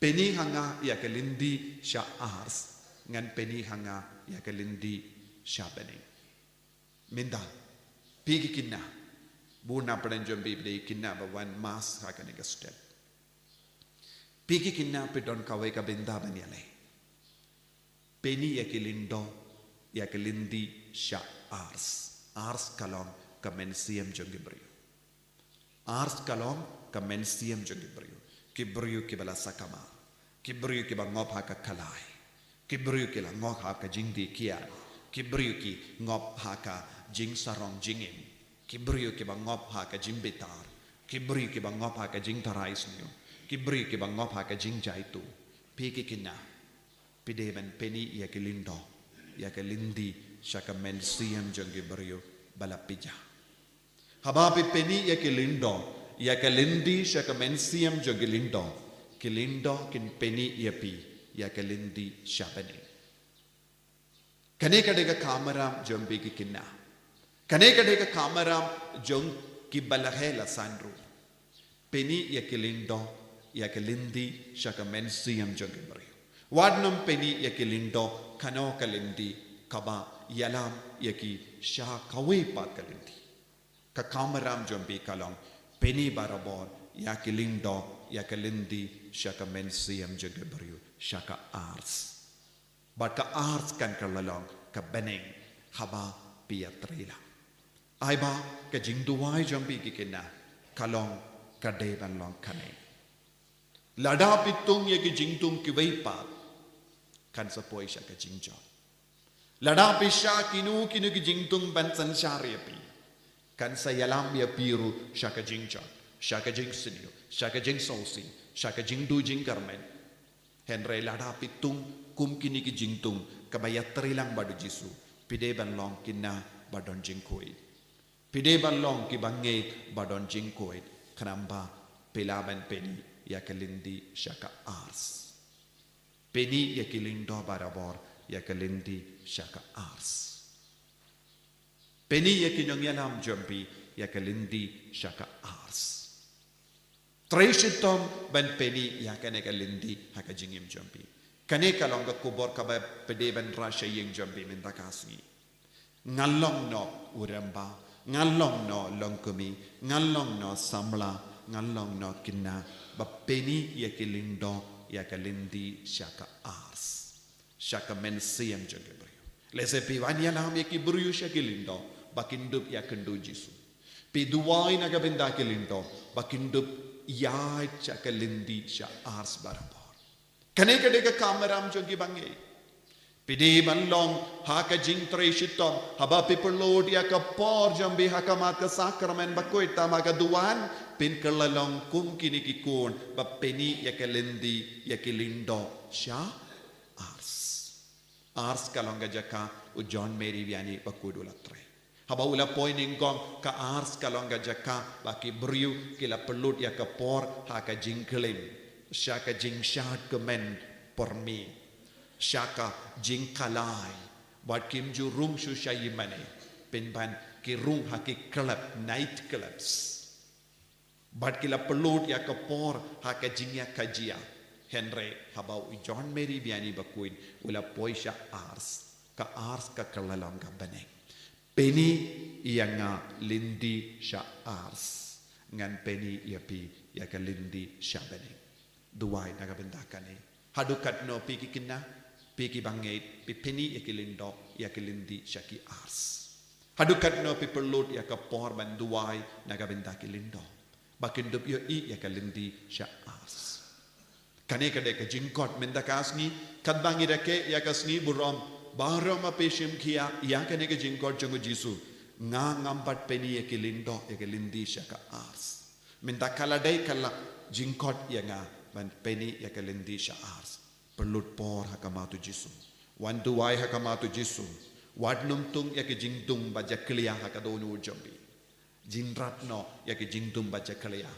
Pyni ha nga ïa ka lynti sha Ars, ngan pyni ha nga ïa ka lynti sha bneng. Mynta, phi ki khynnah, Bun na pdeng jong phi phi dei kine ba wan mass ha kane ka step. Phi ki kine phi don kawei ka bynta ban ïaleh. Pyni ïa ki lyngdoh, ïa ki lynti sha ars. Ars ka long ka mynsiem jong ki briew. Ars ka long ka mynsiem jong ki briew. Ki briew kiba la sakma. Ki briew kiba ngop ha ka khlaiñ. Ki briew ki la ngop ha ka jingdie kiad. Ki briew ki ngop ha ka jingsarong jingim. Ki briew kiba ngop ha ka jingbitar. Ki briew kiba ngop ha ka jingtharai sniew. Ki briew kiba ngop ha ka jingjaituh. Phi ki kine. Phi dei ban pyni ïa ki lyngdoh, ïa ki lynti sha ka mynsiem jong ki briew ba la pynjah. Haba phi pyni ïa ki lyngdoh, ïa ki lynti sha ka mynsiem jong ki lyngdoh, ki lyngdoh kin pyni ïa phi ïa ki lynti sha bneng. Kane ka dei ka kamram jong phi ki kine. Kane ka dei ka kamram jong kiba la heh la san ruh. Pyni ïa ki lyngdoh, ïa ki lynti sha ka mynsiem jong ki briew. Wat nym pyni ïa ki lyngdoh, kano ka lynti, kaba ïalam ïa ki sha kawei pat ka lynti. Ka kamram jong phi ka long, pyni barabor ïa ki lyngdoh, ïa ki lynti sha ka mynsiem jong ki briew, sha ka ars. Bad ka ars kan kylla long ka bneng haba phi ïatrei lang. Ai ba ka jingduwai jong phi ki kine ka long, ka dei ban long kane. Lada phi tung ïa ki jingtung kiwei pat, kan sa poi sha ka jingjot. Lada phi shah kino kino ki jingtung ban synshar ïa phi, kan sa ïalam ïa phi ruh sha ka jingjot, sha ka jingsniew, sha ka jingsngewsih, sha ka jingduh jingkyrmen. Hynrei lada phi tung kum kine ki jingtung kaba ïatrei lang bad u Jisu, phi dei ban long kine ba don jingkhuid. Phi dei ban long kiba ngeit ba don jingkhuid, khnang ba phi lah ban pyni ïa ki lynti sha ka ars. Pyni ïa ki lyngdoh barabor ïa ki lynti sha ka ars. Pyni ïa ki nongïalam jong phi ïa ki lynti sha ka ars. Trei shitom ban pyni ïa kane ka lynti ha ka jingim jong phi. Kane ka long ka khubor kaba phi dei ban rah sha ïing jong phi mynta ka sngi. Ngan long noh u rangbah, ngan long noh longkmie, ngan long noh samla, ngan long noh kine ba pyni ïa ki lyngdoh, ïa ki lynti sha ka ars, sha ka mynsiem jong ki briew. Lehse phi wan ïalam ïa ki briew sha ki lyngdoh ba kin dup ïakynduh Jisu. Phi duwai na ka bynta ki lyngdoh ba kin dup ïaid sha ka lynti sha ars barabor. Kane ka dei ka kamram jong ki bangeit. Phi dei ban long ha ka jingtrei shitom, haba phi pynlut ïa ka por jong phi ha khmat ka sakramen bakhuid, tam ha ka duwan, phin kylla long kum kine ki khun ba pyni ïa ka lynti, ïa ki lyngdoh sha ars. Ars ka long ka jaka u John Mary Vianney bakhuid u la trei. Haba u la poi nyngkong, ka ars ka long ka jaka ba ki briew ki la pynlut ïa ka por ha ka jingklim, sha ka jingshad kmen por miet, sha ka jingkhlaiñ, bad kim ju rung shuh sha ïingmane, pynban ki rung ha ki club, night clubs. Bad ki la pynlut ïa ka por ha ka jingïakajia. Hynrei haba u John Mary Vianney bakhuid u la poi sha ars, ka ars ka kylla long ka bneng. Pyni ïa nga lynti sha ars, ngan pyni ïa phi ïa ka lynti sha bneng. Duwai na ka bynta kane. Haduh katno phi ki khynnah, phi ki bangeit, phi pyni ïa ki lyngdoh, ïa ki lynti sha ki ars? Haduh katno phi pynlut ïa ka por ban duwai na ka bynta ki lyngdoh, ba kin dup ïohi ïa ka lynti sha ars? Kane ka dei ka jingkhot mynta ka sngi, katba ngi rakhe ïa ka sngi burom, baroh ma phi shim khia ïa kane ka jingkhot jong u Jisu. Nga ngam pat pyni ïa ki lyngdoh, ïa ki lynti sha ka ars. Mynta ka la dei ka la jingkhot ïa nga ban pyni ïa ka lynti sha ars. Pynlut por ha khmat u Jisu. Wan duwai ha khmat u Jisu. Wat nym tung ïa ka jingtung ba jakhlia ha ka dohnud jong phi. Jingrat noh ïa ka jingtung ba jakhlia.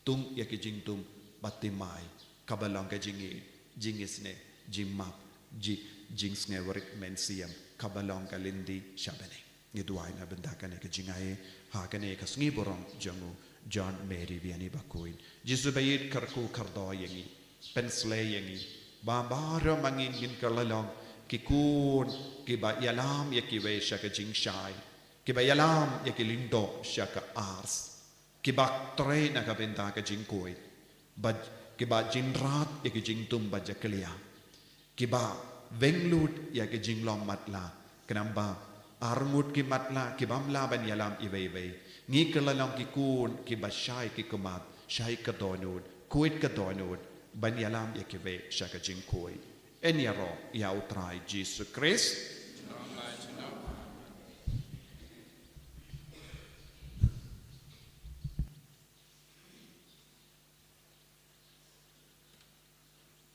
Tung ïa ka jingtung ba thymmai, kaba long ka jingïeit, jingisynei, jingmap, ji-, jingsngewrit mynsiem, kaba long ka lynti sha bneng. Ngi duwai na bynta kane ka jingai ha kane ka sngi burom jong u John Mary Vianney bakhuid. Jisu ba ïeit, kyrkhu kyrdoh ïa ngi, pynsleh ïa ngi ba baroh ma ngi ngin kylla long ki khun kiba ïalam ïa kiwei sha ka jingshai, kiba ïalam ïa ki lyngdoh sha ka ars. kiba trei na ka bynta ka jingkhuid, ba kiba jynrat ïa ki jingthung ba jakhlia, kiba weng lut ïa ki jinglong matlah, khnang ba arngut ki matlah ki bym lah ban ïalam iwei iwei, ngi kylla long ki khun kiba shai ki khmat, shai ka dohnud, khuid ka dohnud, ban ïalam ïa kiwei sha ka jingkhuid. Yn ïaroh ïa U Trai Jisu Khrist.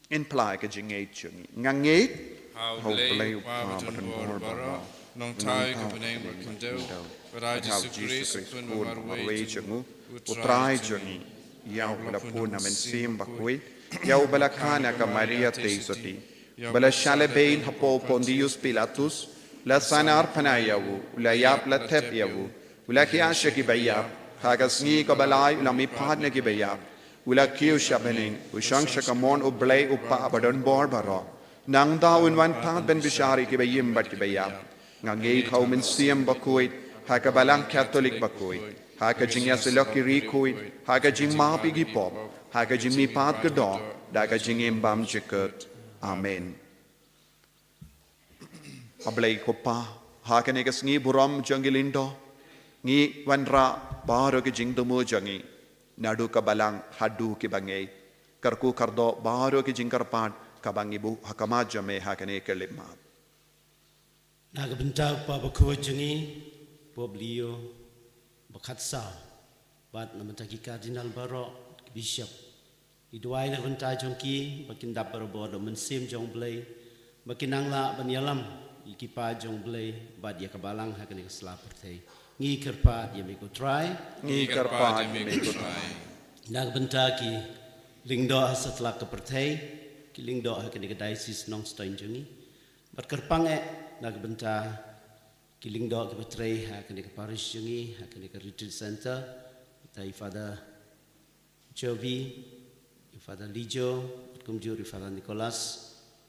Yn phla ïa ka jingngeit jong ngi. Nga ngeit ha U Blei U Kpa badonbor baroh, Nongthaw ïa ki bneng bad ki khyndew, bad ha U Jisu Khrist U Khun ba marwei jong ngi, U Trai jong ngi, ïa uba la pun na Mynsiem Bakhuid, ïa uba la kha na ka Maria Theisotti, ba la shah lehbeiñ hapoh u Pontius Pilatus, la sahnarphna ïa u, u la ïap, la thep ïa u, u la khiah sha kiba ïap, ha ka sngi kaba lai u la mihpat na kiba ïap, u la kiew sha bneng, u shong sha ka mon U Blei U Kpa badonbor baroh. Nangta un wan pat ban bishar ïa kiba im bad kiba ïap. Nga ngeit ha U Mynsiem Bakhuid, ha ka Balang Katholik bakhuid, ha ka jingïasyllok ki riewkhuid, ha ka jingmap ïa ki pop, ha ka jingmihpat ka doh, da ka jingim bymjukut. Amen. A Blei ko Pa, ha kane ka sngi burom jong ki lyngdoh, ngi wanrah baroh ki jingthmu jong ngi, naduh ka balang haduh kiba ngeit, kyrkhu kyrdoh baroh ki jingkyrpad kaba ngi buh ha khmat jong me ha kane ka khyllipmat. Na ka bynta u Papa Bakhuid jong ngi, Pope Leo ba khatsaw, bad na bynta ki Cardinal baroh, ki Bishop, ngi duwai na ka bynta jong ki ba kin dap barabor da U Mynsiem jong U Blei, ba kin nang lah ban ïalam ïa ki paid jong U Blei bad ïa ka balang ha kane ka sla pyrthei. Ngi kyrpad ïa me ko Trai. Ngi kyrpad ïa me ko Trai. Na ka bynta ki lyngdoh ha satlak ka pyrthei, ki lyngdoh ha kane ka Diocese Nongstoiñ jong ngi, bad kyrpang eh na ka bynta ki lyngdoh kiba trei ha kane ka parish jong ngi, ha kane ka retreat center, tai Father Jovi, ïa Father Lijo, bad kumjuh ïa Father Nicholas.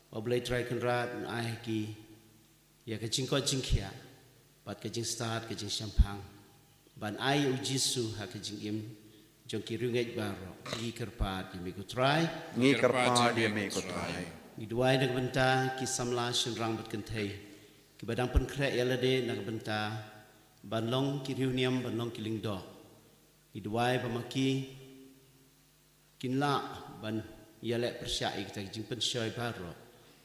Ba U Blei Trai Kynrad un ai ha ki ïa ka jingkoit jingkhiah, bad ka jingstad, ka jingshemphang, ban ai ïa U Jisu ha ka jingim jong ki riewngeit baroh. Ngi kyrpad ïa me ko Trai. Ngi kyrpad ïa me ko Trai. Ngi duwai na ka bynta ki samla shynrang bad kynthei, kiba dang pynkhreh ïa lade na ka bynta ban long ki riewniam, ban long ki lyngdoh. Ngi duwai ba ma ki kin lah ban ïaleh pyrshah ïa kita ki jingpynshoi baroh,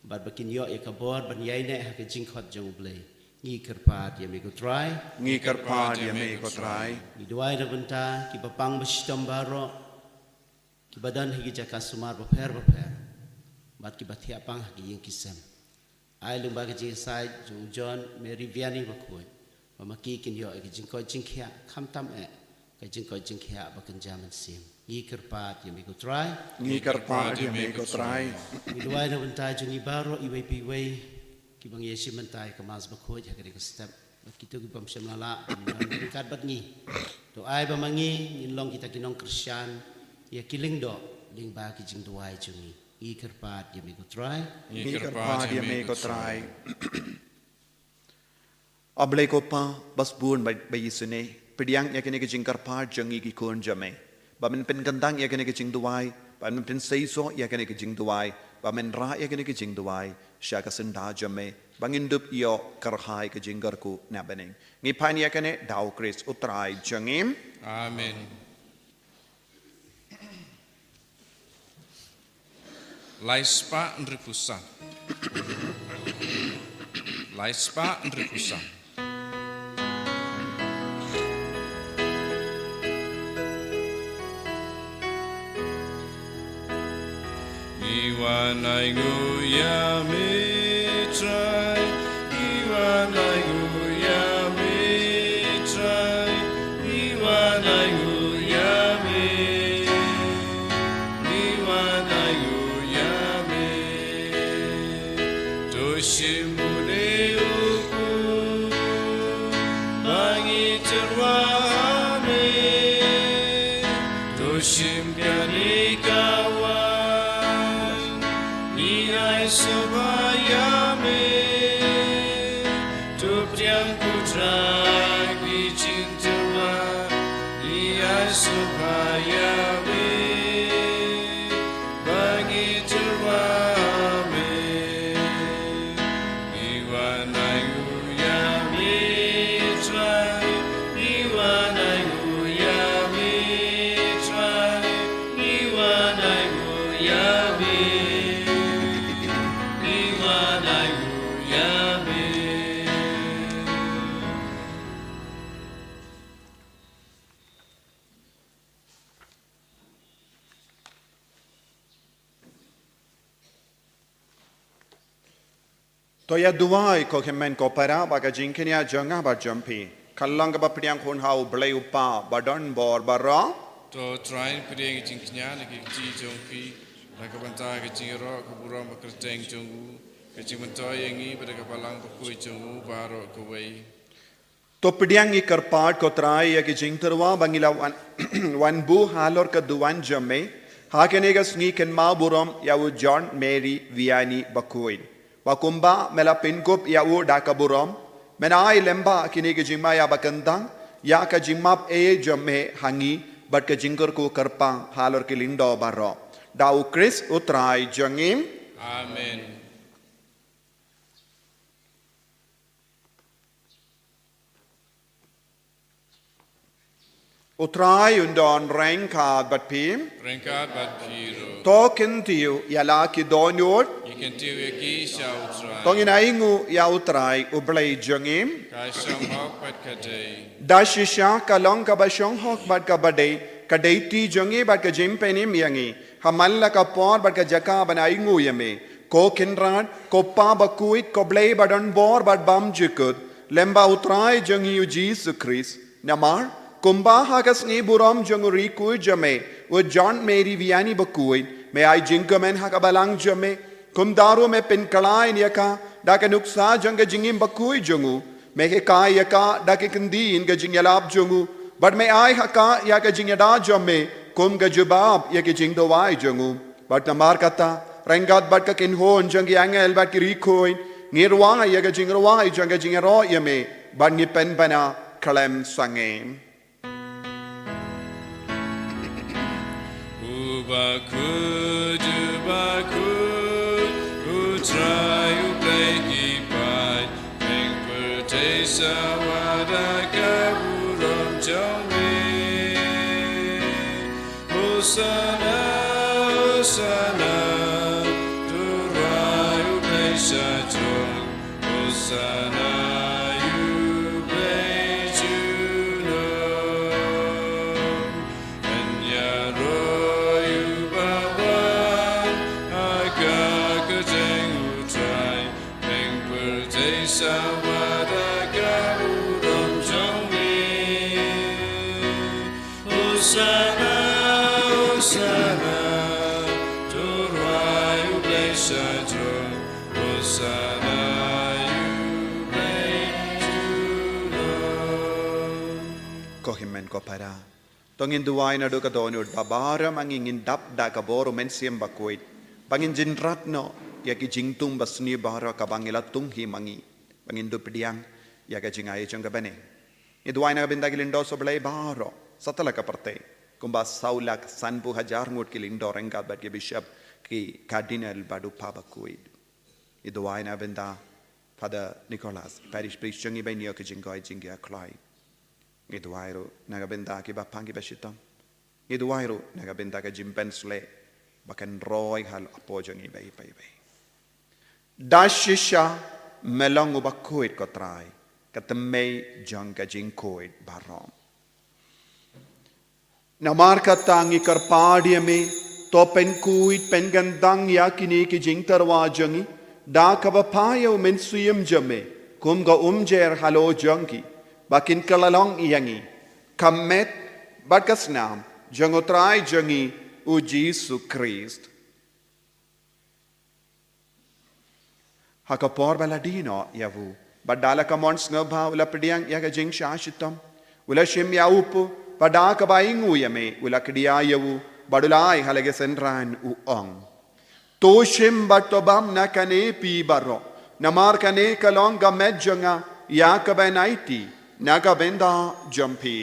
bad ba kin ïoh ïa ka bor ban ïaineh ha ka jingkhot jong U Blei. Ngi kyrpad ïa me ko Trai. Ngi kyrpad ïa me ko Trai. Ngi duwai na ka bynta kiba pang ba shitom baroh, kiba don ha ki jaka sumar bapher bapher, bad kiba thiah pang ha ki ïing ki sem. Ai lyngba ka jingïasaid jong u John, Mary, Vianney bakhuid, ba ma ki kin ïoh ïa ka jingkoit jingkhiah, khamtam eh ka jingkoit jingkhiah ba kynja mynsiem. Ngi kyrpad ïa me ko Trai. Ngi kyrpad ïa me ko Trai. Ngi duwai na ka bynta jong ngi baroh iwei pa iwei, kiba ngi ïashim bynta ïa ka Mass bakhuid ha kane ka step, bad kito ki bym shym la lah ban wan ryngkat bad ngi. To ai ba ma ngi ngin long kita ki nongkyrshan ïa ki lyngdoh lyngba ki jingduwai jong ngi. Ngi kyrpad ïa me ko Trai. Ngi kyrpad ïa me ko Trai. A Blei ko Pa ba sbun ba, ba isynei, pdiang ïa kane ka jingkyrpad jong ngi ki khun jong me, ba men pynkyntang ïa kane ka jingduwai, ba men pynseisoh ïa kane ka jingduwai, ba men rah ïa kane ka jingduwai sha ka syndah jong me, ba ngin dup ïoh kyrhai ka jingkyrkhu na bneng. Ngi pan ïa kane da U Khrist U Trai jong ngi. Amen. Lai spah hynriewphew san. Lai spah hynriewphew san. Ngi wan ainguh ïa me Trai, ngi wan ainguh ïa me Trai, ngi wan ainguh ïa me, ngi wan ainguh ïa me. To shim une u kpu ba ngi tyrwa ha me. To shim kane ka waiñ, ngi ai sngewbha ïa me. To pdiang ko Trai ki jingtyrwa, ngi ai Sngewbha ïa me, ba ngi tyrwa me. Ngi wan ainguh ïa me Trai, ngi wan ainguh ïa me Trai, ngi wan ainguh ïa me, ngi wan ainguh ïa me. To ïa duwai ko hynmen ko para ba ka jingkñia jong nga bad jong phi kan long kaba pdiang hun ha U Blei U Kpa ba don bor baroh. To Trai, pdiang ka jingkñia na ki kti jong phi, na ka bynta ka jingïaroh ka burom ba kyrteng jong u, ka jingmyntoi ïa ngi bad ka balang bakhuid jong u baroh kawei. To pdiang ngi kyrpad ko Trai ïa ki jingtyrwa ba ngi la wan, wan buh halor ka duwan jong me ha kane ka sngi kynmaw burom ïa u John Mary Vianney bakhuid, ba kumba me la pynkup ïa u da ka burom, men ai lem ba kine ki jingma ïa ba kyntang ïa ka jingmap ei jong me ha ngi bad ka jingkyrkhu kyrpang halor ki lyngdoh baroh. Da U Khrist U Trai jong ngi. Amen. U Trai un don ryngkat bad phi. Ryngkat bad phi ruh. To kyntiew ïa la ki dohnud. Ngi kyntiew ïa ki sha U Trai. To ngin ainguh ïa U Trai U Blei jong ngi. Ka shong hok bad ka dei. Da shisha ka long kaba shong hok bad kaba dei, ka dei ti jong ngi bad ka jingpynim ïa ngi ha man la ka por bad ka jaka ban ainguh ïa me, ko Kynrad, ko Pa bakhuid, ko Blei ba don bor bad bymjukut, lem bad U Trai jong ngi U Jisu Khrist. Namar kumba ha ka sngi burom jong u riewkhuid jong me, u John Mary Vianney bakhuid, me ai jingkmen ha ka balang jong me, kumta ruh me pynkylla ïa ka da ka nuksa jong ka jingim bakhuid jong u. Me hikai ïa ka da ki kyntien ka jingïalap jong u, bad me ai ha ka ïa ka jingïada jong me kum ka jubab ïa ki jingduwai jong u. Bad namar kata, ryngkat bad ka kynhun jong ki angel bad ki riewkhuid, ngi rwai ïa ka jingrwai jong ka jingïaroh ïa me, bad ngi pynbna khlem sangeh. U bakhuid, u bakhuid, U Trai U Blei ki paid, pdeng pyrthei sawa da ka burom jong me. Hosana, Hosana, to U Trai U Blei sha jrong. Hosana ïa U Blei junom. Yn ïaroh ïa uba wan ha ka kyrteng U Trai, pdeng pyrthei sawa da ka burom jong me. Hosana, Hosana, to U Trai U Blei sha jrong. Hosana ïa U Blei junom. Ko hynmen ko para, to ngin duwai naduh ka dohnud ba baroh ma ngi ngin dap da ka bor U Mynsiem Bakhuid, ba ngin jynrat noh ïa ki jingthung basniew baroh kaba ngi la thung hi ma ngi, ba ngin dup pdiang ïa ka jingai jong ka bneng. Ngi duwai na ka bynta ki lyngdoh sohblei baroh satlak ka pyrthei, kumba saw lak sanphew hajar ngut ki lyngdoh ryngkat bad ki bishop, ki cardinal bad u Pa bakhuid. Ngi duwai na ka bynta Father Nicholas, parish priest jong ngi ba in ïoh ka jingkoit jingkhiah khlaiñ. Ngi duwai ruh na ka bynta kiba pang kiba shitom. Ngi duwai ruh na ka bynta ka jingpynshlei ba kan roi ha la ka por jong ngi ba ibai ibai. Da shisha me long u bakhuid ko Trai, ka thymmei jong ka jingkhuid baroh. Namar kata ngi kyrpad ïa me, to pynkhuid pynkyntang ïa kine ki jingtyrwa jong ngi da kaba phah ïa U Mynsiem jong me kum ka umjer halor jong ki, ba kin kylla long ïa ngi ka met bad ka snam jong U Trai jong ngi U Jisu Khrist. Ha ka por ba la die noh ïa u, bad da la ka mon sngewbha u la pdiang ïa ka jingshah shitom. U la shim ïa u kpu, bad da kaba ainguh ïa me u la kdiah ïa u, bad u la ai ha la ki synran u ong: To shim bad to bam na kane phi baroh, namar kane ka long ka met jong nga ïa kaba yn aiti na ka bynta jong phi.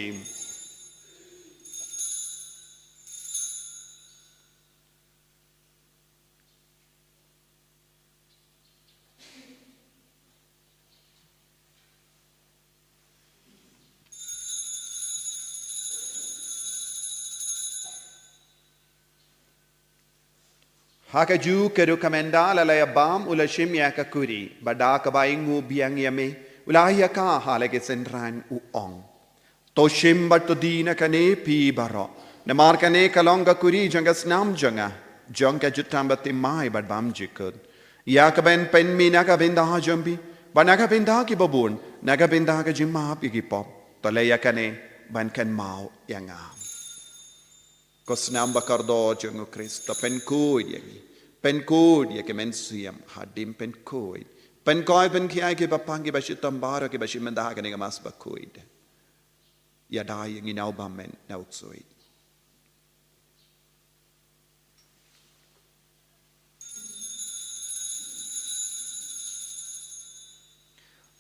Ha kajuh ka rukom mynta la la ïa bam u la shim ïa ka kuri, bad da kaba i nguh biang ïa me, u la ai ïa ka ha la ki synran u ong. To shim bad to die na kane phi baroh. Namar kane ka long ka kuri jong ka snam jong nga, jong ka jutang bathymmai bad bymjukut. Ïa kaban pynmih na ka bynta jong phi, bad na ka bynta kiba bun, na ka bynta ka jingmap ïa ki pop. To leh ïa kane ban kynmaw ïa nga. Ko snam bakordor jong u Khrist, to pynkhuid ïa ngi. Pynkhuid ïa ki mynsiem hadien, pynkhuid. Pynkhuid, pynkhuid ïa kiba pang, kiba shitom baroh, kiba shim bynta ha kane ka Mass bakhuid. Ïada ïa ngi na u bymmen, na u ksuid.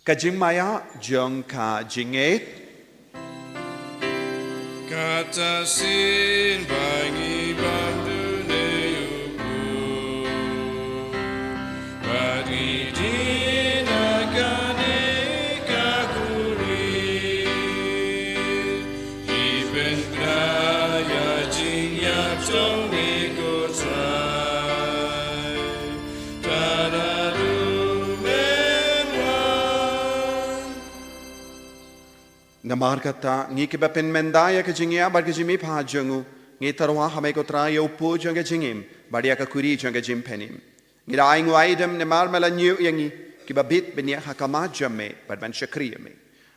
Ka jingmaïa jong ka jingngeit. Kata shisien ba ngi bam dune u Blei, bad ngi die na kane ka kuri. Ngi pynbna ïa ka jingïap jong ngi, ko Trai. Tad haduh men wan. Namar kata, ngi kiba pynmynta ïa ka jingïap bad ka jingmihpat jong u, ngi tyrwa ha me, ko Trai, ïa u pud jong ka jingim, bad ïa ka kuri jong ka jingpynim. Ngi la ainguh aidem namar me la ñiew ïa ngi, kiba bit bniah ha khmat jong me, bad ban shakri ïa me.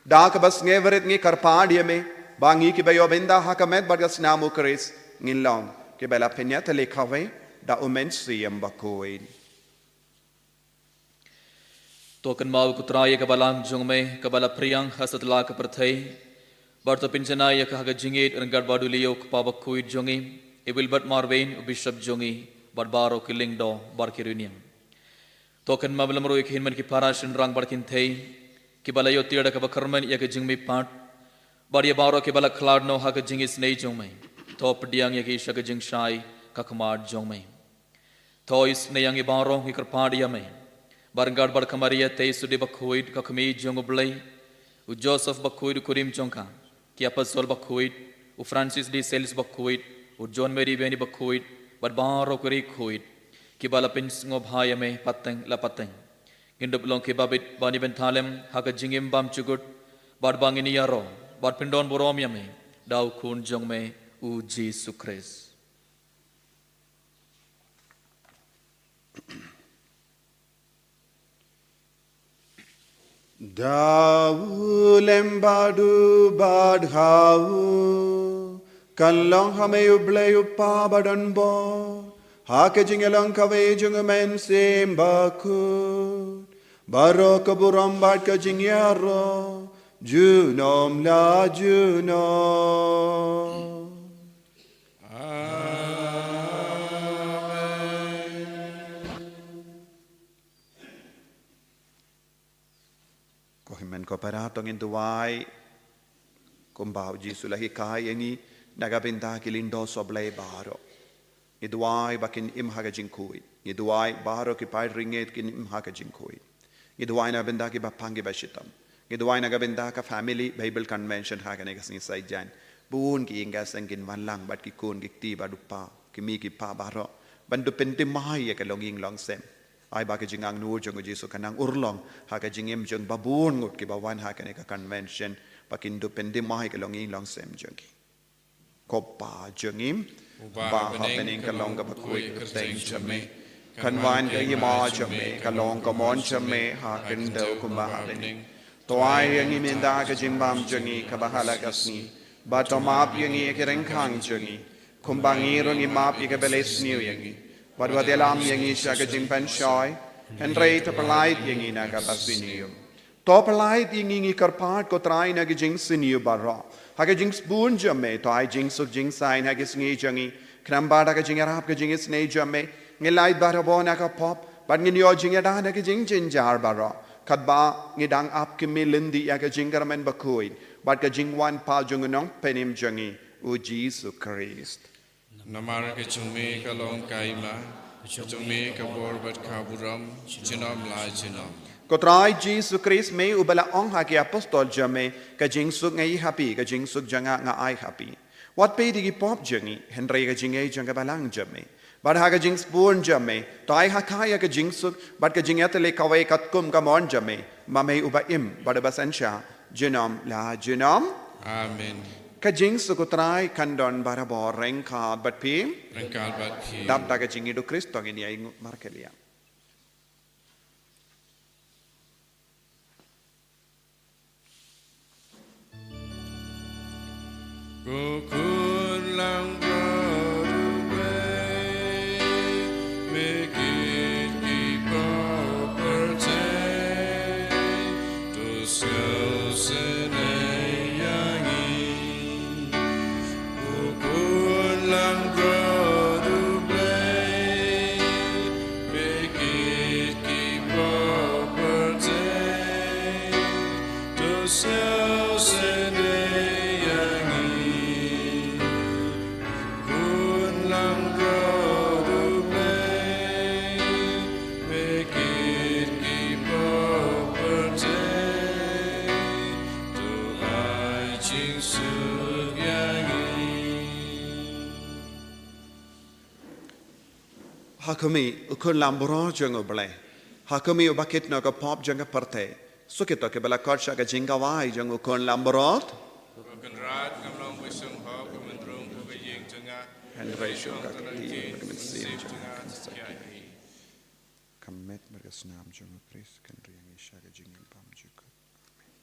Da kaba sngewrit ngi kyrpad ïa me, ba ngi kiba ïoh bynta ha ka met bad ka snam u Khrist, ngin long kiba la pynïatylli kawei da u Mynsiem Bakhuid. To kynmaw, ko Trai, ïa ka balang jong me, kaba la phriang ha satlak ka pyrthei. Bad to pynjanai ïa ka ha ka jingïeit ryngkat bad u Leo, u kpa bakhuid jong ngi, i Wilbert Marwein, u bishop jong ngi, bad baroh ki lyngdoh bad ki riewniam. To kynmaw lem ruh ïa ki hynmen ki para shynrang bad kynthei, kiba la ïoh tiar da kaba kyrmen ïa ka jingmihpat. Bad ïa baroh kiba la khlad noh ha ka jingisynei jong me. To pdiang ïa ki sha ka jingshai ka khmat jong me. To isynei ïa ngi baroh, ngi kyrpad ïa me. Bad ryngkat bad ka Maria Theisotti bakhuid, ka kmie jong u Blei, u Joseph bakhuid, u kurim jong ka, ki apostol bakhuid, u Francis de Sales bakhuid, u John Mary Vianney bakhuid, bad baroh ki riewkhuid, khuid, kiba la pynsngewbha ïa me pateng la pateng. Ngin dup long kiba bit ban ïa bynta lem ha ka jingim bymjukut, bad ba ngin ïaroh bad pyndonburom ïa me da u Khun jong me, u Jisu Khrist. Da u lem bad u bad ha u, kan long ha me u Blei u Kpa badonbor, ha ka jingïalong kawei jong u Mynsiem Bakhuid, baroh ka burom bad ka jingïaroh junom la junom. Amen. Ko hynmen ko para, to ngin duwai kumba u Jisu u la hikai ïa ngi na ka bynta ki lyngdoh sohblei baroh. Ngi duwai ba kin im ha ka jingkhuid. Ngi duwai baroh ki paid ryngit kin im ha ka jingkhuid. Ngi duwai na ka bynta kiba pang kiba shitom. Ngi duwai na ka bynta ka family Bible convention ha kane ka sngi Saitjaiñ. Bun ki ïing ki seng kin wan lang bad ki khun ki kti bad u kpa, ki kmie ki kpa baroh, ban dup pynthymmai ïa ka longïing longsem. Ai ba ka jingangnud jong u Jisu kan nang urlong ha ka jingim jong ba bun ngut kiba wan ha kane ka convention, ba kin dup pynthymmai ïa ka longïing longsem jong ki. Ko Pa jong ngi, uba ha bneng, ka long kaba khuid ka kyrteng jong me. Kan wan ka hima jong me, kan long ka mon jong me ha khyndew kumba ha bneng. To ai ïa ngi mynta ka jingbam jong ngi kaba ha la ka sngi. Bad to map ïa ngi ïa ki ryngkang jong ngi, kumba ngi ruh ngi map ïa kiba leh sniew ïa ngi. Bad wat ïalam ïa ngi sha ka jingpynshoi, hynrei to pyllait ïa ngi na kaba sniew. To pyllait ïa ngi, ngi kyrpad ko Trai, na ki jingsniew baroh. Ha ka jingsbun jong me, to ai jingsuk jingsaiñ ha ki sngi jong ngi. Khnang ba da ka jingïarap ka jingisynei jong me, ngin lait barabor na ka pop, bad ngin ïoh jingïada na ki jingjynjar baroh. Katba ngi dang ap khmih lynti ïa ka jingkyrmen bakhuid bad ka jingwan pat jong u Nongpynim jong ngi, u Jisu Khrist. Namar ka jong me ka long ka hima, ka jong me ka bor bad ka burom, junom la junom. Ko Trai Jisu Khrist, me uba la ong ha ki apostol jong me, ka jingsuk nga ai ha phi, ka jingsuk jong nga nga ai ha phi. Wat peit ïa ki pop jong ngi, hynrei ka jingngeit jong ka balang jong me. Bad ha ka jingsbun jong me, to ai ha ka ïa ka jingsuk bad ka jingïatylli kawei katkum ka mon jong me, ma me uba im bad uba synshar junom la junom. Amen. Ka jingsuk U Trai kan don barabor ryngkat bad phi. Ryngkat bad phi. Dap da ka jingïeid U Khrist to ngin ïa ïnguh markylliang. Ko khun langbrot U Blei, me kit ki bapyrthei, to sngewsynei ïa ngi. Ko khun langbrot U Blei, me kit ki bapyrthei, to sngewsynei ïa ngi. Ko khun langbrot U Blei, me kit ki bapyrthei, to ai jingsuk ïa ngi. Ha khmih, U Khun langbrot jong U Blei. Ha khmih, uba kit noh ka pop jong ka pyrthei. Suk ïa to kiba la khot sha ka jingkawei jong U Khun langbrot. Ko Kynrad, ngam long ba sngewhok ban rung ha ka ïing jong nga, hynrei shu ong ïa ka ktien bad ka mynsiem jong nga kan sa khih. Ka met bad ka snam jong U Khrist kan ri ïa ngi sha ka jingim bymjukut. Amen.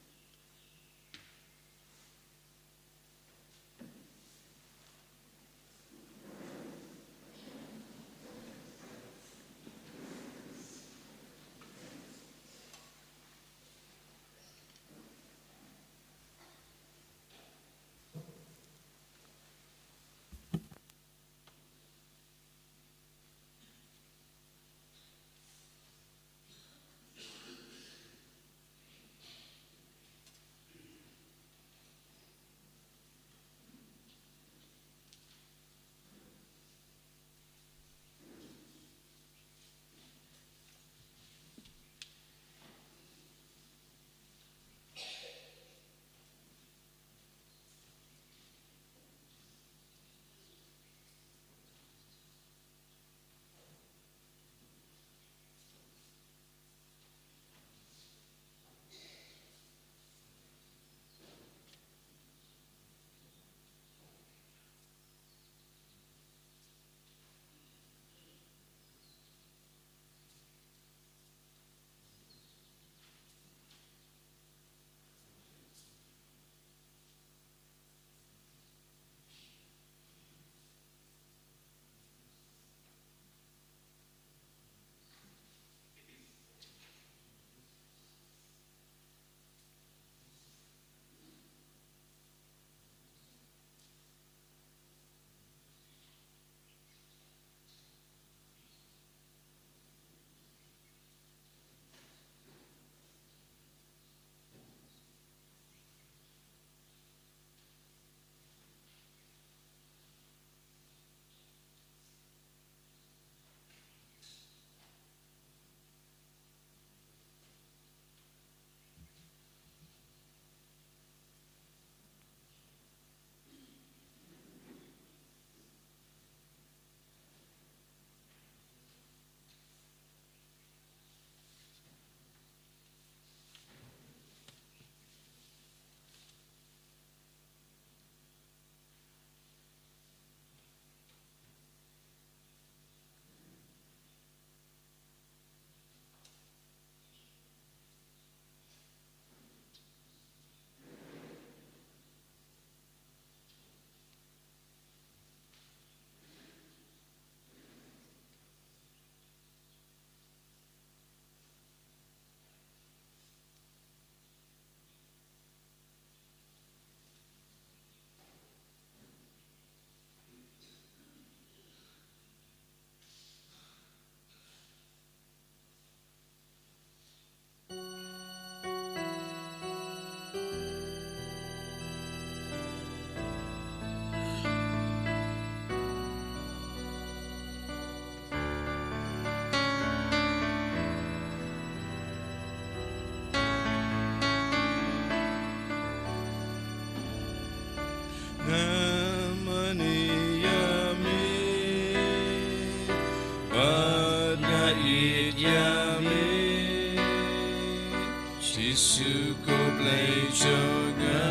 Jisu ko Blei jong nga,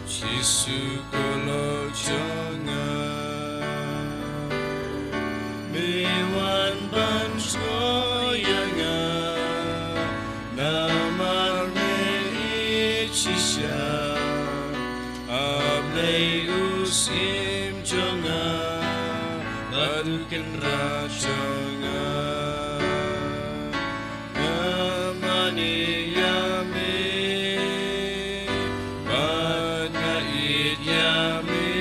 Jisu ko Lok jong nga. Me wan ban sngewthuh ïa nga, namar me ïeit shisha. A Blei u Syiem jong nga, bad u Kynrad jong nga. Nga mane ïa me, bad nga ïeit ïa me.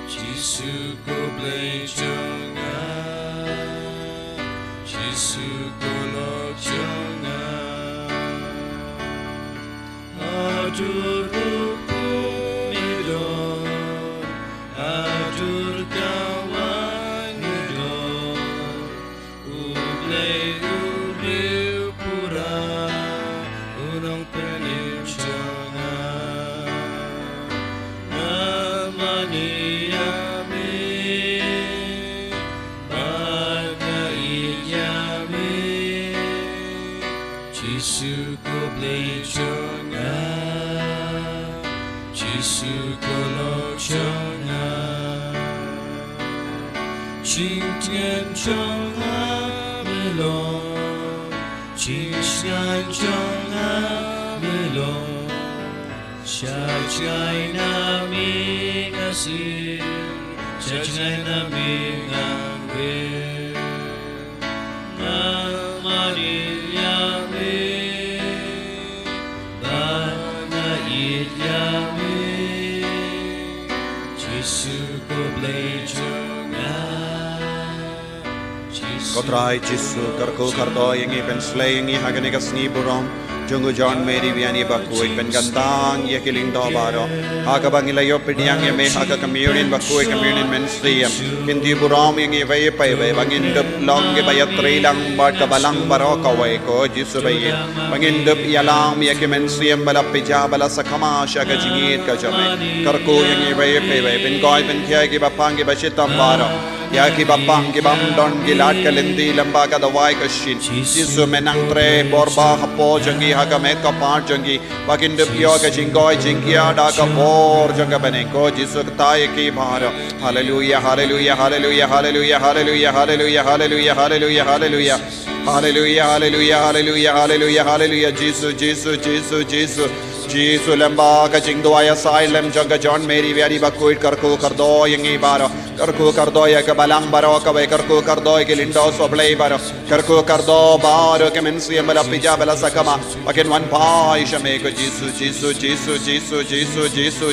Jisu ko Blei jong nga, Jisu ko Lok jong nga. Haduh ruh kumne don, haduh ka wan ne don. U Blei u briew pura, u nongpynim jong nga. Nga mane ïa me, bad nga ïeit ïa me. Jisu ko Blei jong nga, Jisu ko Lok jong nga. Jingtngen jong nga me long, jingsngewsih jong nga me long. Sha jngai na me nga sir, sha jngai na me nga ngeit. Nga mane ïa me, bad nga ïeit ïa me. Jisu ko Blei jong nga. Ko Trai Jisu, kyrkhu kyrdoh ïa ngi, pynshlei ïa ngi ha kane ka sngi burom jong u John Mary Vianney bakhuid, pynkyntang ïa ki lyngdoh baroh. Ha kaba ngi la ïoh pdiang ïa me ha ka communion bakhuid, communion mynsiem, kynti burom ïa ngi iwei pa iwei ba ngin dup long kiba ïatrei lang bad ka balang baroh kawei, ko Jisu ba ïeit. Ba ngin dup ïalam ïa ki mynsiem ba la pynjah ba la sakma sha ka jingïeit ka jong me. Kyrkhu ïa ngi iwei pa iwei, pynkoit pynkhia ïa kiba pang kiba shitom baroh. Ïa kiba pang kibym don ki lad ka lynti lyngba ka dawai ka shin. Jisu, me nang trei bor ba hapoh jong ki ha ka met ka par jong ki, ba kin dup ïoh ka jingkoit jingkhia da ka bor jong ka bneng, ko Jisu, kata ïa ki baroh. Haleluia, haleluia, haleluia, haleluia, haleluia, haleluia, haleluia, haleluia, haleluia. Haleluia, haleluia, haleluia, haleluia, haleluia. Jisu, Jisu, Jisu, Jisu. Jisu, lyngba ka jingduwai ïasai lem jong ka John Mary Vianney bakhuid, kyrkhu kyrdoh ïa ngi baroh. Kyrkhu kyrdoh ïa ka balang baroh kawei, kyrkhu kyrdoh ïa ki lyngdoh sohblei baroh. Kyrkhu kyrdoh baroh ki mynsiem ba la pynjah ba la sakma, ba kin wan phai sha me, ko Jisu, Jisu,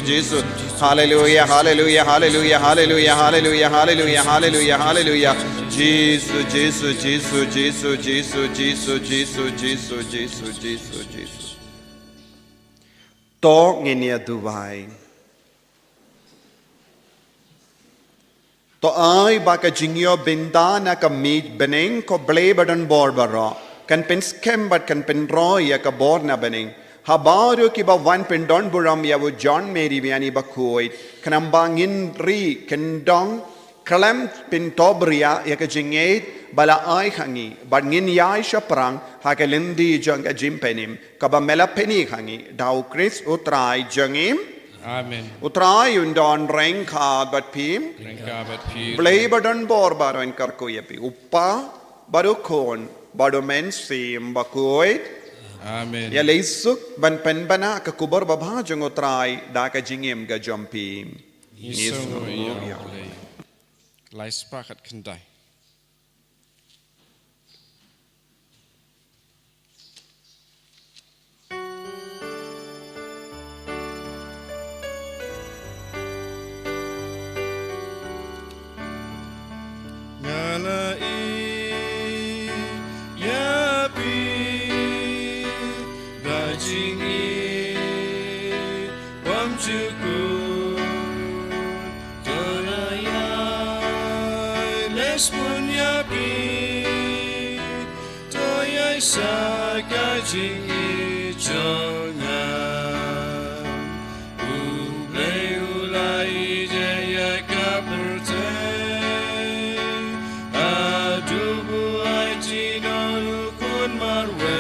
Jisu. Haleluia, haleluia, haleluia, haleluia, haleluia, haleluia, haleluia, haleluia. Jisu, Jisu, Jisu, Jisu, Jisu, Jisu, Jisu, Jisu, Jisu, Jisu. To ngin ïa duwai. To ai ba ka jingïoh bynta na ka miej bneng, ko Blei ba don bor baroh, kan pynskhem bad kan pynroi ïa ka bor na bneng ha baroh kiba wan pyndon burom ïa u John Mary Vianney bakhuid, khnang ba ngin ri kyndong khlem pyntohbria ïa ka jingngeit ba la ai ha ngi, bad ngin ïai shaphrang ha ka lynti jong ka jingpynim kaba me la pyni ha ngi, da u Khrist u Trai jong ngi. Amen. U Trai un don ryngkat bad phi. Ryngkat bad phi. Blei ba don bor baroh un kyrkhu ïa phi, u Kpa bad u Khun bad u Mynsiem Bakhuid. Amen. Ïa leit suk ban pynbna ka khubor babha jong u Trai da ka jingim ka jong phi. Ngi sngew ïa U Blei. Lai spah khatkhyndai. Nga la ïeit ïa phi da jingïeit bymjukut. To ïa leh sbun ïa phi, to ïa sa ka jingïeit jong nga. U Blei u la ïeit ïa ka pyrthei haduh ba u ai jingïeit u Khun marwei.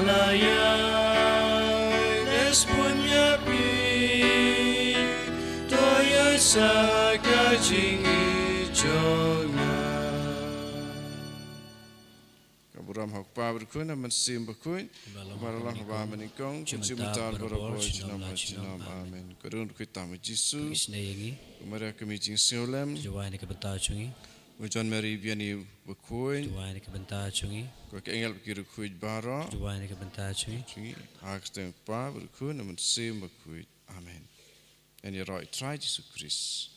Nga ïai leh sbun ïa phi, to ïohsngew ka jingïeit jong nga. Ka burom ha u Kpa bad u Khun bad u Mynsiem Bakhuid. Kumba la long ha kaba mynnyngkong, kumjuh mynta bad barabor, junom la junom. Amen. Ko Trai, khuid tam ïa u Jisu. Khuid tam ïa u Jisu. Ko Maria ka kmie jingsngewlem. Duwai na ka bynta jong ngi. Ko John Mary Vianney Bakhuid. Duwai na ka bynta jong ngi. Ko ki angel bad ki riewkhuid baroh. Duwai na ka bynta jong ngi. Jong ngi. Ha ka kyrteng u Kpa bad u Khun bad u Mynsiem Bakhuid. Amen. Yn ïaroh ïa u Trai Jisu Khrist.